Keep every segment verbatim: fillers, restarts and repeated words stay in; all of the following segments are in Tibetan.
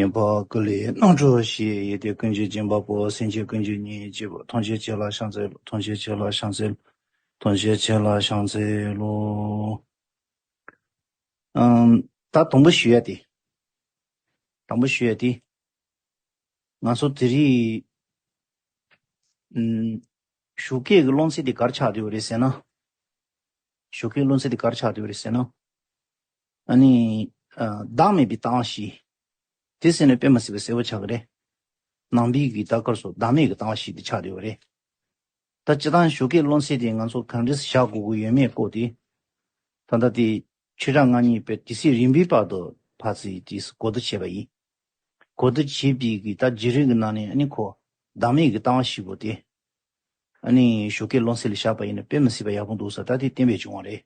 ཉན་པ་ཀུན་ལས་རྣམ་གྲོལ་ཞི། ཡེ་ཏེ་ཀུན་གྱི་སྦྱིན་པ་པོ། སེམས་ཅན་ཀུན་གྱི་སྙིང་རྗེ་པོ། ཐམས་ཅད་མཁྱེན་ལ་ཕྱག་འཚལ་ལོ། ཐམས་ཅད་མཁྱེན་ལ་ཕྱག་འཚལ་ལོ། ཐམས་ཅད་མཁྱེན་ལ་ཕྱག་འཚལ་ལོ། ཨམ། ད་དང་པོ་ཞུ་ཡ་དེ། དང་པོ་ཞུ་ཡ་དེ། ང་ཚོ་དེ་རིང་། ཨམ། ཞོགས་ཀས་ཀྱི་སློབ་ཚན་དེ་ག་རེ་ཆགས་བསྡད་ཡོད་རེད་ཟེར་ན། ཞོགས་ཀས་སློབ་ཚན་དེ་ག་རེ་ཆགས་བསྡད་ཡོད་རེད་ཟེར་ན། ཨ་ནི། ཨ། བདག་མེད་པའི་ལྟ་བ་བཞི། དེ་ཟེར་ནས་དཔེ་མ་སྲིད་པའི་གསལ་པོ་ཆགས་ཀྱི་རེད། ནང་པའི་གི་ལྟ་སྐོར་སོགས་བདག་མེད་ཀྱི་ལྟ་བ་བཞི་དེ་ཆགས་བསྡད་ཡོད་རེད། ད་སྤྱིར་བཏང་ཞོགས་ཀས་སློབ་ཚན་དེ་ང་ཚོ་གང་འདྲས་བཞག་དགོས་ཀྱི་ཡོད་མེད་སྐོར་དེ། ད་ལྟ་དེ་ཆོས་གྲྭ་ང་གཉིས་པའི་དུས་ཚོད་རིམ་པའི་བར་དུ་ཕར་ཚུར་དེ་གོ་བསྡུར་བྱས་པ་ཡིན། གོ་བསྡུར་བྱས་པའི་གི་ད་བརྒྱུད་རིམ་གྱི་ནང་ནས་ཨ་ནི་ཁོ་བདག་མེད་ཀྱི་ལྟ་བ་བཞི་པོ་དེ། ཨ་ནི་ཞོགས་ཀས་སློབ་ཚན་ལ་བཞག་པ་ཡིན་ན་དཔེ་མི་སྲིད་པ་ཡག་པོ་འདུག་ཟེར། ད་དེ་གཏན་འབེབས་བྱུང་བ་རེད།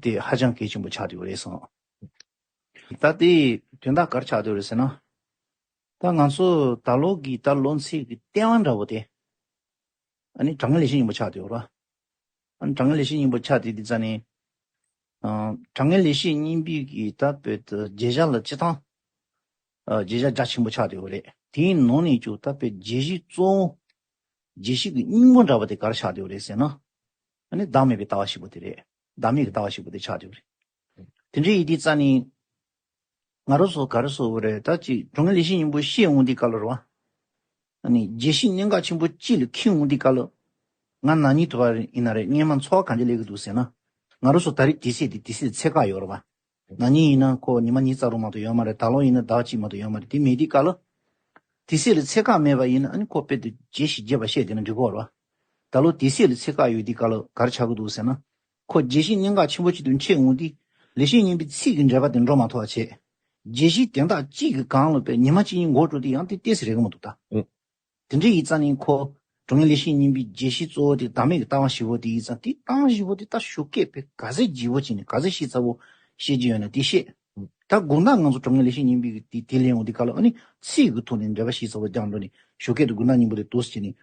དེ་ཧ་ཅང་གལ་ཆེན་པོ་ཆགས་བསྡད་ཡོད་རེད་བསམ། ད་དེ་དོན་དག་ག་རེ་ཆགས་བསྡད་ཡོད་རེད་ཟེར་ན། ད་ང་ཚོ་ད་ལོ་གི་ད་སློབ་ཚན་གྱི་ལྟེ་བ་འདྲ་བོ་དེ། ཨ་ནི་དྲང་ངེས་ལེགས་བཤད་སྙིང་པོ་ཆགས་བསྡད་ཡོད་རེད། ཨ་ནི་དྲང་ངེས་ལེགས་བཤད་སྙིང་པོ་ཆགས་བསྡད་དུས་ཙ་ནས། ཨ། དྲང་ངེས་ལེགས་བཤད་སྙིང་པོའི་གི་ད་བོད་དུ་བརྗོད་བྱ་ལ་སྤྱིར་བཏང་། ཨ། བརྗོད་བྱ་རྒྱ་ཆེན་པོ་ཆགས་བསྡད་ཡོད་རེད། དེའི་ནང་ནས་ཀྱང་ད་བོད་བརྗོད་གཞི་གཙོ་བོ། བརྗོད་གཞི་གི་སྙིང་པོ་འདྲ་བ་དེ་ག་རེ་ཆགས་བསྡད་ཡོད་རེད་ཟེར་ན། ཨ་ནི་བདག་མེད་པའི་ལྟ་བ་ཞིག་པོ་དེ་རེད། བདག་མེད་ཀྱི་ལྟ་བ་ཞིག་པོ་དེ་ཆགས་བསྡད་ཡོད་རེད། དེ་འདྲ་ཡིན་དུས་ཙ་ནས། ང་རང་ཚོ་ག་རེ་ཟེར་དགོས་རེད། ད་ཅིག་དྲང་ངེས་ལེགས་བཤད་སྙིང་པོ་བཤད་འོང་དུས་སྐབས་ལ་རེད་བ། ཨ་ནི་བརྗོད་གཞི་གནད་འགག་ཆེན་པོ་གཅིག་ལ་འཁེལ་འོང་དུས་སྐབས་ལ། ང་ན་ནིང་དུ་བ་ཡིན་ན་རེད། སྔོན་མ་འཚོ་བ་ག་འདྲ་སླེབས་ཀྱི་འདུག་ཟེར་ན། ང་རང་ཚོ་ད་རེས་དུས་ཚོད་དེ་དུས་ཚོད་ཚད་བཀག་ཡོད་རེད་བ། ན་ནིང་ཡིན་ན་ཁོ་ཉི་མ་ཉི་ཤུ་རྩ་དྲུག་མ་གཏོགས་ཡོད་མ་རེད། ད་ལོ་ཡིན་ན་ཟླ་བ་གཅིག་མ་གཏོགས་ཡོད་མ་རེད། དེ་མེད་དུས་སྐབས་ལ། དུས་ཚོད་ལ་ཚད་བཀག་མེད་པ་ཡིན་ན་ཨ་ནི་ཁོ་དཔེ་དེ་བརྗོད་གཞི་བརྗོད་པ་བཤད་དེ་ན་འགྲིག་གི་རེད་བ། ད་ལོ་དུས་ཚོད་ལ་ཚད་བཀག་ཡོད་དུས་སྐབས་ལ་ག་རེ་ཆགས་ཀྱི་འདུག་ཟེར་ན། ཁོ་བརྗོད་གཞི་གནད་འགག་ཆེན་པོ་གཅིག་ཏུ་འཁེལ་འོང་དུས། ལེགས་བཤད་སྙིང་པོའི་ཚིག་གི་འགྲེལ་པ་དེ་འགྲོ་མ་ཐུབ་པ་བྱས། བརྗོད་གཞི་དོན་དག་གཅིག་གི་སྒང་ལ་དཔེ་ཉི་མ་གཅིག་གཉིས་འགོར་འགྲོ་དུས་ཡང་དེ་ཏོག་ཙམ་རེད་གི་མི་འདུག་ད། ཨུ། དེ་འདྲ་ཡིན་ཙང་ནི་ཁོ། དྲང་ངེས་ལེགས་བཤད་སྙིང་པོའི་བརྗོད་གཞི་གཙོ་བོ་དེ་བདག་མེད་ཀྱི་ལྟ་བ་བཞི་པོ་དེ་ཡིན་ཙང་དེ་ལྟ་བ་བཞི་པོ་དེ་ད་ཞོགས་ཀས་དཔེ་ག་ཚོད་ལྗིད་པོ་བྱས་ནས་ག་ཚོད་ཤེས་ཚ་པོ་བཤད་ཀྱི་ཡོད་ན་དེ་བཤད། ད་དགོང་དག་ང་ཚོ་དྲང་ངེས་ལེགས་བཤད་སྙིང་པོའི་དེ་དེ་ལེན་འོང་དུས་སྐབས་ལ་ཨ་ནི་ཚིག་གི་ཐོག་ནས་འགྲེལ་པ་ཤེས་ཚ་པོ་རྒྱག་འགྲོ་ནས་ཞོགས་ཀས་དང་དགོང་དག་མཉམ་པོ་དེ་འདུག་སེ་བྱས་ནས།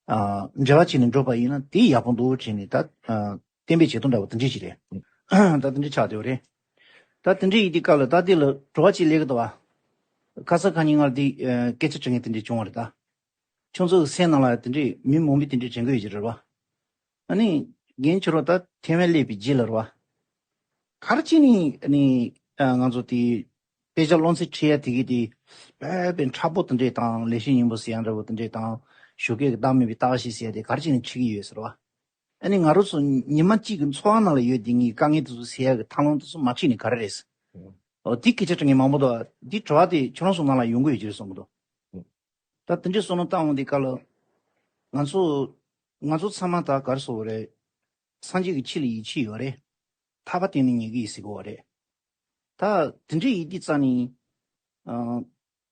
ཨ། འབྲེལ་བ་བྱས་ནས་འགྲོ་པ་ཡིན་ན་དེ་ཡག་པོ་འདུག་བྱས་ནས་ད། ཨ། གཏན་འབེབས་བྱེད་སྟངས་འདྲ་བོ་དེ་འདྲ་ཞིག་རེད། ད་དེ་འདྲ་ཆགས་བསྡད་ཡོད་རེད། ད་དེ་འདྲ་ཡིན་དུས་སྐབས་ལ་ད་དེ་ལ་དྲི་བ་གཅིག་སླེབས་ཀྱི་འདུག་བ། ཁ་ས་ཁ་ཉིན་ངར་དེ་སྐད་ཆ་དྲི་མཁན་དེ་འདྲ་བྱུང་བ་རེད་ད། ཁྱོད་ཚོ་གི་སེམས་ནང་ལ་དེ་འདྲའི་མི་མང་པོས་དེ་འདྲ་དྲན་གྱི་ཡོད་ཀྱི་རེད་བ། ཨ་ནི། རྒན་ཁྱོད་རང་ད་ཐེ་ཝན་སླེབས་པའི་རྗེས་ལ་རེད་བ། ག་རེ་བྱས་ནས་ཨ་ནི། ཨ། ང་ཚོ་དེ། དཔེ་ཆ་སློབ་ཚན་ཁྲིད་ཡ་དེ་གི་དེ། དཔེ་དཔེ་མཁྲེགས་པོ་དེ་འདྲས་དང་ལེགས་བཤད་སྙིང་པོ་ཟེར་ཡ་འདྲ་བོ་དེ་འདྲས་དང་། ཞོགས་ཀས་ཀྱི་བདག་མེད་པའི་ལྟ་བ་ཞིག་ཟེར་ཡ་དེ་ག་རེ་བྱས་ནས་ཁྲིད་ཀྱི་ཡོད་ཟེར་བ། ཨ་ནི་ང་རང་ཚོ་ཉི་མ་གཅིག་གི་འཚོ་བ་ནང་ལ་ཡོད་བསྡད་མཁན་གྱི་དཀའ་ངལ་དེ་ཚོ་སེལ་ཡ་གི་ཐབས་ལམ་དེ་ཚོ་མ་ཁྲིད་ནས་ག་རེ་རེད། ཨོ་དེ་སྐད་ཆ་དྲི་མཁན་མང་པོ་འདུག་དེ་དྲི་བ་དེ་ཁྱོད་རང་ཚོ་ནང་ལ་ཡོང་གི་ཡོད་ཀྱི་རེད་བསམ་གྱི་འདུག་ད་དེ་འདྲའི་བསམ་བློ་བཏང་འོང་དུས་སྐབས་ལ། ང་ཚོ། ང་ཚོ་ཚང་མ་ད་ག་རེ་ཟེར་དགོས་རེད། སངས་རྒྱས་ཀྱི་ཆོས་ལ་ཡིད་ཆེས་ཡོད་རེད། ཐར་པ་དེ་ནི་ངེས་ཀྱི་ཡིན་ཟེར་གྱི་ཡོད་རེད། ད་དེ་འདྲ་ཡིན་དུས་ཙང་ནི། ཨ།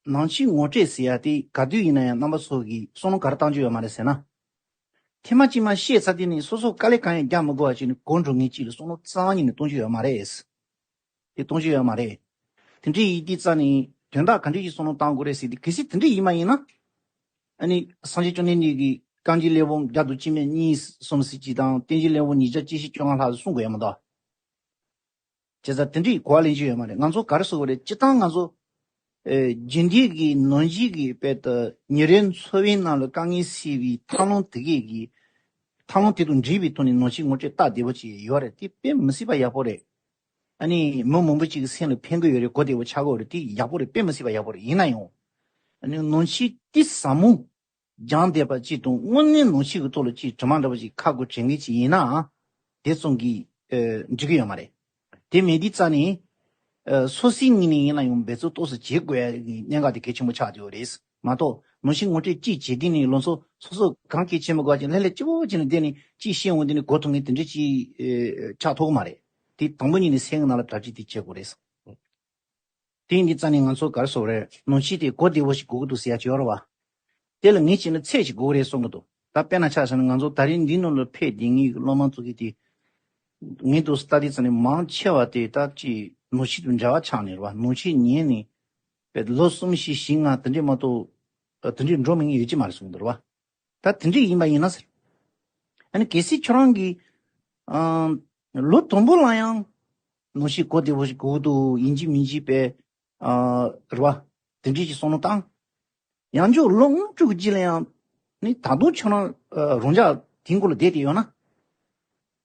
ནང་ཆོས་ངོ་སྤྲོད་ཟེར་ཡ་དེ་ག་དུས་ཡིན་ན་ཡང་རྣམ་པ་ཚོ་གིས་བསམ་བློ་ག་རེ་བཏང་རྒྱུ་ཡོད་མ་རེད་ཟེར་ན། ཐེངས་མ་གཅིག་མ་བཤད་ཚར་དུས་ནི་སོ་སོ་དཀའ་ལས་གང་ཡང་རྒྱག་མི་དགོས་པ་བྱས་ནས་གོ་འགྲོ་མཁན་གཅིག་ལ་བསམ་བློ་རྩ་བ་ཉིད་ནས་གཏོང་རྒྱུ་ཡོད་མ་རེད། དེ་གཏོང་རྒྱུ་ཡོད་མ་རེད། དེ་འདྲ་ཡིན་དུས་ཙང་ནི་དོན་དག་ག་འདྲ་ཞིག་བསམ་བློ་བཏང་དགོས་རེད་ཟེར་དུས་གལ་སྲིད་དེ་འདྲ་ཡིན་པ་ཡིན་ན། ཨ་ནི་སངས་རྒྱས་བཅོམ་ལྡན་འདས་ཀྱིས་རྐང་གཅིག་ཀླད་པ་བརྒྱ་དང་བཅུ་མེད་གཉིས་གསུམ་ཟེར་གྱི་དང་བསྟན་བཅོས་ཀླད་པ་ཉིས་བརྒྱ་བཅུ་བཞི་བཅོ་ལྔ་ལྷག་གསུང་དགོས་ཡ་མ་གཏོགས། བྱས་ཙང་དེ་འདྲའི་གོ་བ་ལེན་རྒྱུ་ཡོད་མ་རེད། ང་ཚོ་ག་རེ་ཟེར་དགོས་རེད། སྤྱིར་བཏང་ང་ཚོ། ཨེ། རྒྱུན་ལྡན་གྱི་ནང་བཞིན་གྱི་དཔེ་ལྟ་ཉིན་རེའི་འཚོ་བའི་ནང་ལ་དཀའ་ངལ་སེལ་བའི་ཐབས་ལམ་དེ་གས་ཀྱི། ཐབས་ལམ་དེ་དང་འབྲེལ་བའི་ཐོག་ནས་ནང་ཆོས་ངོ་སྤྲོད་སྟབས་བདེ་པོ་ཅིག་ཡོད་རེད། དེ་དཔེ་མི་སྲིད་པ་ཡག་པོ་རེད། ཨ་ནི་མི་མང་པོ་ཅིག་གི་སེམས་ལ་ཕན་གྱི་ཡོད་རེད། གོ་བདེ་པོ་ཆགས་ཀྱི་ཡོད་རེད། དེ་ཡག་པོ་རེད། དཔེ་མི་སྲིད་པ་ཡག་པོ་རེད། ཡིན་ན་ཡང་། ཨ་ནི་ནང་ཆོས་དེ་ཟབ་མོ། སྦྱངས་བསྡད་པ་ཅིག་དང་དངོས་གནས་ནང་ཆོས་ཀྱི་ཐོག་ལ་ཅིག་དྲི་མ་འདྲ་བ་ཅིག་ཁ་དགོས་དྲན་མཁན་ཅིག་ཡིན་ནའང་། དེ་ཙམ་གྱིས། ཨེ། འགྲིག་གི་ཡོད་མ་རེད། དེ་མེད་དུས་ཙང་ནས། ཨེ། སོ་སོའི་ངོས་ནས་ཡིན་ན་ཡང་འབད་བརྩོན་ཏོག་ཙམ་བྱེད་དགོས་ཡ་གི་གནད་འགག་དེ་གལ་ཆེན་པོ་ཆགས་བསྡད་ཡོད་རེད་མ་གཏོགས། ནང་ཆོས་ངོ་སྤྲོད་ཅིག་བྱེད་དུས་ནས་ལོ་ཚོ་སོ་སོ་གང་གལ་ཆེན་པོ་ག་ཅིག་ལྷོད་ལྷོད་སྤྱི་པོ་བྱས་ནས་བསྡད་ནས་ཅིག་བཤད་འོང་དུས་ནས་གོ་ཐུབ་མཁན་དེ་འདྲ་ཅིག་ཨེ། ཆགས་ཐུབ་ཀྱི་མ་རེད། དེ་དང་པོ་ཉིད་ནས་སེམས་ཀྱི་ནང་ལ་གྲ་སྒྲིག་དེ་བྱེད་དགོས་རེད། དེ་ཡིན་དུས་ཙང་ནས་ང་ཚོ་ག་རེ་ཟེར་དགོས་རེད། ནང་ཆོས་དེ་གོ་བདེ་པོ་ཞིག་དགོས་ཀྱི་འདུག་ཟེར་ཡ་ཅིག་ཡོད་རེད་བ། དེ་ལ་ངས་བྱས་ན་ཚད་ཞིག་དགོས་ཀྱི་རེད་བསམ་གྱི་འདུག་ད་དཔེར་ན་ཆ་བཞག་ན་ང་ཚོ་ད་རེས་འདི་ནང་ལ་ཕེབས་བསྡད་མཁན་གྱི་སློབ་མ་ཚོ་གིས་དེ། ངས་འདུག་སེ་ལྟ་དུས་ཙང་ནས་མང་ཆེ་བ་དེ་ད་ཅིག་ནང་ཆོས་དང་འབྲེལ་བ་ཆགས་ནས་རེད་བ། ནང་ཆོས་ཉན་ནས། པའི་ལོ་གསུམ་བཞི་བཞི་ལྔ་དེ་འདྲས་མ་གཏོགས། དེ་འདྲས་འགྲོ་མི་ཡོད་ཀྱི་མ་རེད་བསམ་གྱི་འདུག་རེད་བ། ད་དེ་འདྲས་ཡིན་པ་ཡིན་ན་ཟེར། ཨ་ནི་གལ་སྲིད་ཁྱོད་རང་གིས། ཨ། ལོ་དང་པོ་ལ་ཡང་། ནང་ཆོས་གོ་བདེ་པོ་ཞིག་དགོས་འདུག་ཡིན་གཅིག་མིན་གཅིག་པའི། ཨ། རེད་བ། དེ་འདྲའི་ཅིག་བསམ་བློ་བཏང་། ཡང་ཅུང་ལོ་ལྔ་དྲུག་རྗེས་ལ་ཡང་ནི་ད་དུང་ཁྱོད་རང་རང་ཅག་དེའི་མགོ་ལ་བསྡད་དེ་ཡོད་ན།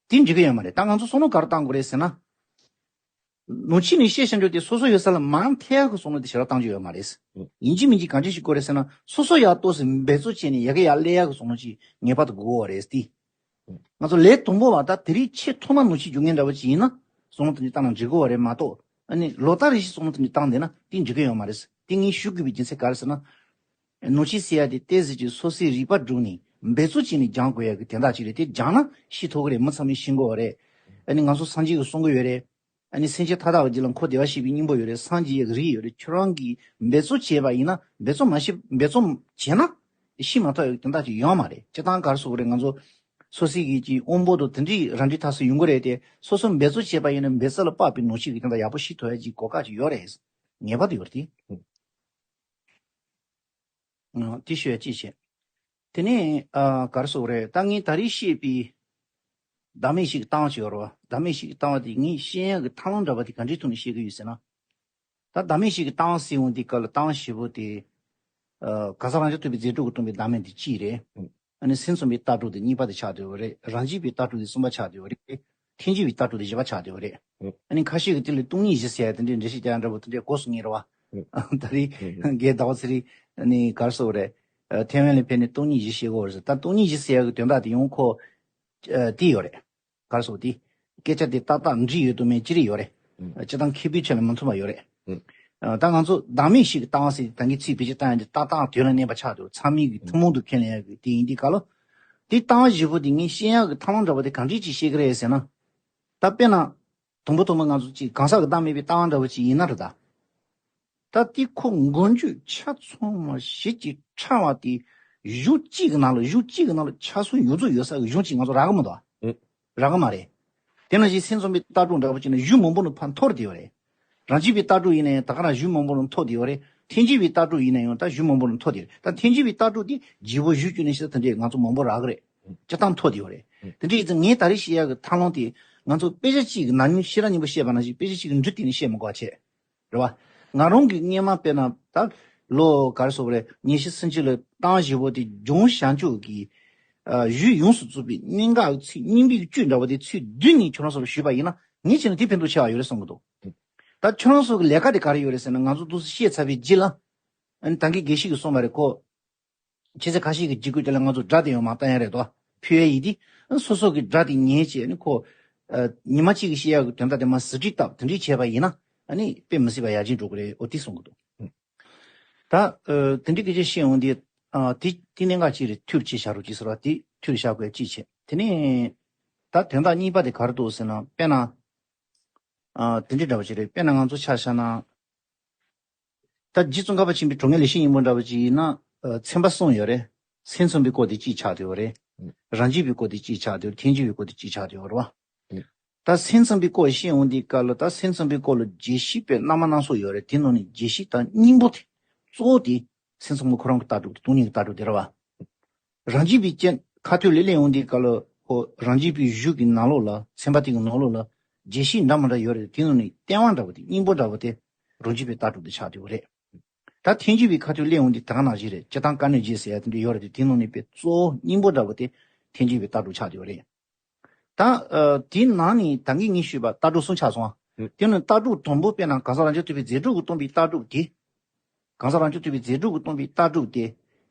དེ་འགྲིག་གི་ཡོད་མ་རེད། ད་ང་ཚོ་བསམ་བློ་ག་རེ་བཏང་དགོས་རེད་ཟེར་ན། ནང་ཆོས་ནས་བཤད་བྱ་འགྱུར་དེ་སོ་སོ་ཡོད་ས་ལ་མར་ཐེབས་ཡག་གི་བསམ་བློ་དེ་ཞེ་དྲག་བཏང་རྒྱུ་ཡོད་མ་རེད། ཡིན་གཅིག་མིན་གཅིག་གང་ཅི་ཞིག་དགོས་རེད་ཟེར་ན། སོ་སོ་ཡག་ཏོག་ཙམ་འབད་རྩོལ་བྱས་ནས་ཡ་གི་ཡར་སླེབས་ཡག་གི་བསམ་བློ་ཅིག་ངེས་པར་དུ་དགོས་པ་རེད་དེ། ང་ཚོ་ལས་དང་པོ་བ་ད་དེ་རིང་ཆེས་ཐོག་མ་ནང་ཆོས་སྒྱུར་མཁན་འདྲ་བོ་ཅིག་ཡིན་ན། བསམ་བློ་དེ་འདྲ་བཏང་ན་འགྲིག་གི་ཡོད་རེད་མ་གཏོགས། ཨ་ནི་ལོ་ལྟར་རེ་བཞིན་བསམ་བློ་དེ་འདྲ་བཏང་བསྡད་ན་དེ་འགྲིག་གི་ཡོད་མ་རེད། དེ་ངས་ཞུ་དགོས་པའི་རྒྱུ་མཚན་ག་རེ་ཟེར་ན། ནང་ཆོས་ཟེར་ཡ་དེ་ཏོག་ཙམ་ཅིག་སོ་སོའི་རིག་པ་བསྒྲུབས་ནས་འབད་རྩོལ་བྱས་ནས་སྦྱང་དགོས་ཡ་གི་དོན་དག་ཅིག་རེད། དེ་སྦྱངས་ན་ཤེས་ཐུབ་ཀྱི་རེད། མི་ཚང་མས་ཤེས་ཀྱི་ཡོད་རེད། ཨ་ནི་ང་ཚོ་སངས་རྒྱས་ཀྱིས་གསུང་གི་ཡོད་རེད། ཨ་ནི་སེམས་ཅན་མཐའ་དག་གི་རྒྱུད་ལ་འཁོར་བདེ་བར་གཤེགས་པའི་སྙིང་པོ་ཡོད་རེད། སངས་རྒྱས་ཀྱི་རིགས་ཡོད་རེད། ཁྱོད་རང་གིས་འབད་རྩོལ་བྱས་པ་ཡིན་ན། འབད་རྩོལ་མ་བྱས། འབད་རྩོལ་བྱས་ན་ཤེས་མ་ཐུབ་ཡ་གི་དོན་དག་ཅིག་ཡོད་མ་རེད། སྤྱིར་བཏང་ག་རེ་ཟེར་དགོས་རེད། ང་ཚོ་སོ་སོའི་གི་ཅིག་དབང་པོ་དང་དེ་འདྲའི་རང་འདྲའི་ཐག་སུ་ཡོང་གི་རེད་དེ། སོ་སོ་འབད་རྩོལ་བྱས་པ་ཡིན་ན་འབད་རྩོལ་ལ་དཔག་པའི་ནང་ཆོས་ཀྱི་དོན་དག་ཡག་པོ་ཤེས་ཐུབ་ཡ་ཅིག་གོ་སྐབས་ཅིག་ཡོད་རེད། ངེས་པར་དུ་ཡོད་རེད་དེ། ཨ། དེ་ཞུ་ཡ་གཅིག་བྱས། དེ་ནས་ཨ་ག་རེ་ཟེར་དགོས་རེད། ད་ངས་ད་རེས་བཤད་པའི་བདག་མེད་བཞི་གི་ལྟ་བ་ཅིག་ཡོད་རེད་བ། བདག་མེད་བཞི་གི་ལྟ་བ་དེ་ངས་བཤད་ཡག་གི་ཐབས་ལམ་འདྲ་བ་དེ་ག་འདྲའི་ཐོག་ནས་བཤད་ཀྱི་ཡོད་ཟེར་ན། ད་བདག་མེད་བཞི་གི་ལྟ་བ་ཟེར་འོང་དུས་སྐབས་ལ་ལྟ་བ་བཞི་པོ་དེ། ཨ། གང་ཟག་རང་བྱུང་ཐུབ་པའི་རྫས་གྲོགས་ཀྱིས་སྟོང་པའི་བདག་མེད་དེ་གཅིག་རེད། ཨ་ནི་སེམས་ཙམ་པའི་ལྟ་གྲུབ་དེ་གཉིས་པ་དེ་ཆགས་བསྡད་ཡོད་རེད། རང་རྒྱུད་པའི་ལྟ་གྲུབ་དེ་གསུམ་པ་ཆགས་བསྡད་ཡོད་རེད། ཐལ་འགྱུར་བའི་ལྟ་གྲུབ་དེ་བཞི་པ་ཆགས་བསྡད་ཡོད་རེད། ཨ་ནི་ཁ་ཤས་ཀྱིས་དེ་ལ་སྟོང་ཉིད་བཞི་ཟེར་ཡ་དེ་འདྲའི་འགྲེལ་བཤད་རྒྱག་ཡ་འདྲ་པོ་དེ་འདྲའི་གོ་སོང་ངས་རེད་བ། ད་རེས་རྒན་ཟླ་བ་ཚེ་རིང་ནས་ག་རེ་ཟེར་དགོས་རེད། ཨ། ཐའེ་ཝན་ལ་ཕེབས་ནས་སྟོང་ཉིད་བཞི་བཤད་ཀྱི་ཡོད་རེད་ཟེར། ད་སྟོང་ཉིད་བཞི་ཟེར་ཡ་གི་དོན་དག་དེ་ཡང་ཁོ། ཨ། དེ་ཡོད་རེད། ག་རེ་ཟེར་དགོས་དེ། སྐད་ཆ་དེ་ཏག་ཏག་འགྲིག་ཡོད་དོ་མེད་ཅི་རིགས་ཡོད་རེད། ཨ། སྤྱིར་བཏང་མཁས་པའི་ཆ་ནས་མི་མཐུན་པ་ཡོད་རེད། ཨ། ད་ང་ཚོ་བདག་མེད་བཞི་གི་ལྟ་བ་ཟེར་དེ་ད་གིན་ཚིག་བེད་སྤྱོད་བཏང་ཡ་དེ་ཏག་ཏག་དོན་ལ་གནས་པ་ཆགས་འདུག་ཚང་མས་གི་ཐུན་མོང་དུ་ཁས་ལེན་ཡ་གི་དེ་ཡིན་དུས་སྐབས་ལ། དེ་ལྟ་བ་བཞི་པོ་དེ་ངས་བཤད་ཡག་གི་ཐབས་ལམ་འདྲ་པོ་དེ་གང་འདྲས་ཅིག་བཤད་ཀྱི་རེད་ཟེར་ན། ད་དཔེར་ན། དང་པོ་དང་པོ་ང་ཚོ་ཅིག་གང་ཟག་གི་བདག་མེད་པའི་ལྟ་བ་འདྲ་པོ་ཅིག་ཡིན་ན་རེད་ད། ད་དེ་ཁོ་མགོ་མཇུག་ཆ་ཚང་མ་གཞི་གཅིག་ཕྲ་བ་དེ། གཞུང་གཅིག་གི་ནང་ལ། གཞུང་གཅིག་གི་ནང་ལ་ཆ་ཚང་ཡོངས་རྫོགས་ཡོད་ས་གི་གཞུང་གཅིག་ང་ཚོ་རག་གི་མི་འདུག་ཨ། ཨེ། རག་གི་མ་རེད། དེ་ནང་བཞིན་སེམས་ཙམ་པའི་ལྟ་གྲུབ་འདྲ་པོ་ཅིག་ནི་གཞུང་མང་པོ་ནང་ཕར་འཐོར་བསྡད་ཡོད་རེད། རང་རྒྱུད་པའི་ལྟ་གྲུབ་ཡིན་ན་ཡང་ད་ག་རང་གཞུང་མང་པོ་ནང་འཐོར་བསྡད་ཡོད་རེད། ཐལ་འགྱུར་བའི་ལྟ་གྲུབ་ཡིན་ན་ཡང་ད་གཞུང་མང་པོ་ནང་འཐོར་བསྡད་ཡོད་རེད། ད་ཐལ་འགྱུར་བའི་ལྟ་གྲུབ་དེ་བརྗེ་པོ་གཞུང་བཅུ་ནས་ཤེས་ས་དེ་འདྲས་ང་ཚོ་མང་པོ་རག་གི་རེད། སྤྱིར་བཏང་འཐོར་བསྡད་ཡོད་རེད། དེ་འདྲས་ཡིན་ཙང་ངས་ད་རེས་བཤད་ཡག་གི་ཐབས་ལམ་དེ། ང་ཚོ་དཔེ་ཆ་གཅིག་གི་ནང་ཉིད་ཤེས་རབ་སྙིང་པོ་བཤད་པ་ནང་བཞིན་དཔེ་ཆ་གཅིག་གི་འབྲུ་དེ་ནས་བཤད་མི་དགོས་པ་བྱས། རེད་བ། ང་རང་གིས་སྔོན་མ་དཔེར་ན་ད་ལོ་ག་རེ་ཟེར་དགོས་རེད། ཉི་ཤུ་སུམ་ཅུ་ལ་ལྟ་བ་བཞི་པོ་དེ་ལྗོངས་བྱང་ཕྱོགས་ཀྱི་ཨ་ཡུལ་ཡོངས་སུ་རྫོགས་པའི་གནད་འགག་གི་ཚིག་སྙིང་པོའི་བཅུད་འདྲ་བོ་དེ་ཚིག་བསྡུས་ནས་ཁྱོད་རང་ཚོ་ལ་ཞུས་པ་ཡིན་ན། ངས་བྱས་ན་དེ་ཕན་ཐོགས་ཆེ་བ་ཡོད་རེད་བསམ་གྱི་འདུག་ད་ཁྱོད་རང་ཚོ་གི་ལས་ཀ་དེ་ག་རེ་ཡོད་རེད་ཟེར་ན། ང་ཚོ་འདུག་སེ་བཤད་ཚར་བའི་རྗེས་ལ། ཨ་ནི་ད་གིན་དགེ་བཤེས་ཀྱིས་གསུངས་པ་རེད། ཁོ། ཁྱེད་ཚོ་ཁ་ཤས་ཀྱིས་འཇིགས་སྐུལ་དེ་ལ་ང་ཚོ་སྒྲ་དེ་ཡང་མ་བཏང་ཡ་རེད་དོ། ཕུལ་ཡ་ཡིན་དུས། སོ་སོ་གི་སྒྲ་དེ་ཉན་བྱས་ནི་ཁོ། ཨ། ཉི་མ་གཅིག་གི་བཤད་ཡག་གི་དོན་དག་དེ་མར་ཟུར་ཁྲིད་བཏབ། དེ་འདྲས་བྱས་པ་ཡིན་ན། ཨ་ནི་དཔེ་མི་སྲིད་པ་ཡར་རྒྱས་འགྲོ་གི་རེད། འོ་དེ་གསུང་གི་འདུག་ད། ཨ། དེ་འདྲའི་སྐད་ཆ་བཤད་འོང་དུས། ཨ། དེ་དེ་གནད་འགག་ཅིག་རེད། ཐུགས་ལ་ཅིག་བཞག་རོགས་གྱིས་ཟེར་བ་དེ་ཐུགས་ལ་བཞག་དགོས་ཅིག་བྱས། དེ་ནས་ད་དོན་དག་གཉིས་པ་དེ་ག་རེ་འདུག་ཟེར་ན། དཔེར་ན། ཨ། དེ་འདྲའི་འདྲ་བ་ཅིག་རེད། དཔེར་ན་ང་ཚོ་ཆ་བཞག་ན། ད་རྗེ་ཙོང་ཁ་པ་ཆེན་པོའི་དྲང་ངེས་ལེགས་བཤད་སྙིང་པོ་འདྲ་བ་ཅིག་ཡིན་ན། ཨ། ཚན་པ་གསུམ་ཡོད་རེད། སེམས་ཙམ་པའི་སྐོར་དེ་གཅིག་ཆགས་བསྡད་ཡོད་རེད། རང་རྒྱུད་པའི་སྐོར་དེ་གཅིག་ཆགས་བསྡད་ཡོད་རེད། ཐལ་འགྱུར་བའི་སྐོར་དེ་གཅིག་ཆགས་བསྡད་ཡོད་རེད་བ། ད་སེམས་ཙམ་པའི་སྐོར་བཤད་འོང་དུས་སྐབས་ལ། ད་སེམས་ཙམ་པའི་སྐོར་ལ་རྒྱས་བཤད་དཔེ་རྣམ་པ་སྣ་ཚོགས་ཡོད་རེད། དེ་ནང་ནས་རྒྱས་བཤད་དང་སྙིང་པོ་དེ། གཙོ་བོ་དེ་སེམས་ཙམ་པ་ཁོ་རང་གི་ལྟ་གྲུབ་དེ། སྟོང་ཉིད་ཀྱི་ལྟ་གྲུབ་དེ་རེད་བ། རང་རྒྱུད་པའི་སྤྱན་ཁ་ཐོག་ལ་སླེབས་འོང་དུས་སྐབས་ལ། ཁོ་རང་རྒྱུད་པའི་གཞུང་གི་ནང་ལོགས་ལ། ཚན་པ་དེ་གི་ནང་ལོགས་ལ་རྒྱས་བཤད་འདྲ་མི་འདྲ་ཡོད་རེད། དེ་ནང་ནས་ལྟེ་བ་འདྲ་བོ་དེ། སྙིང་པོ་འདྲ་བོ་དེ་རང་རྒྱུད་པའི་ལྟ་གྲུབ་དེ་ཆགས་བསྡད་ཡོད་རེད། ད་ཐལ་འགྱུར་བའི་ཁ་ཐོག་སླེབས་འོང་དུས་ད་ག་ནང་བཞིན་རེད། སྤྱིར་བཏང་དཀའ་གནད་བརྗོད་ཟེར་ཡ་དེ་འདྲ་ཡོད་རེད་དེ། དེ་ནང་ནས་དཔེ་གཙོ་བོ་སྙིང་པོ་འདྲ་བོ་དེ་ཐལ་འགྱུར་བའི་ལྟ་གྲུབ་ཆགས་བསྡད་ཡོད་རེད། ད། ཨ། དེའི་ནང་ནས་ད་གིན་ངས་ཞུས་པ་ལྟ་གྲུབ་གསུམ་ཆགས་སོང་ཨ། ཨུ། དེ་ནི་ལྟ་གྲུབ་དང་པོ་དཔེར་ན་གང་ཟག་རང་བྱུང་ཐུབ་པའི་རྫས་གྲོགས་ཀྱིས་སྟོང་པའི་ལྟ་གྲུབ་དེ། གང་ཟག་རང་བྱུང་ཐུབ་པའི་རྫས་གྲོགས་ཀྱིས་སྟོང་པའི་ལྟ་གྲུབ་དེ།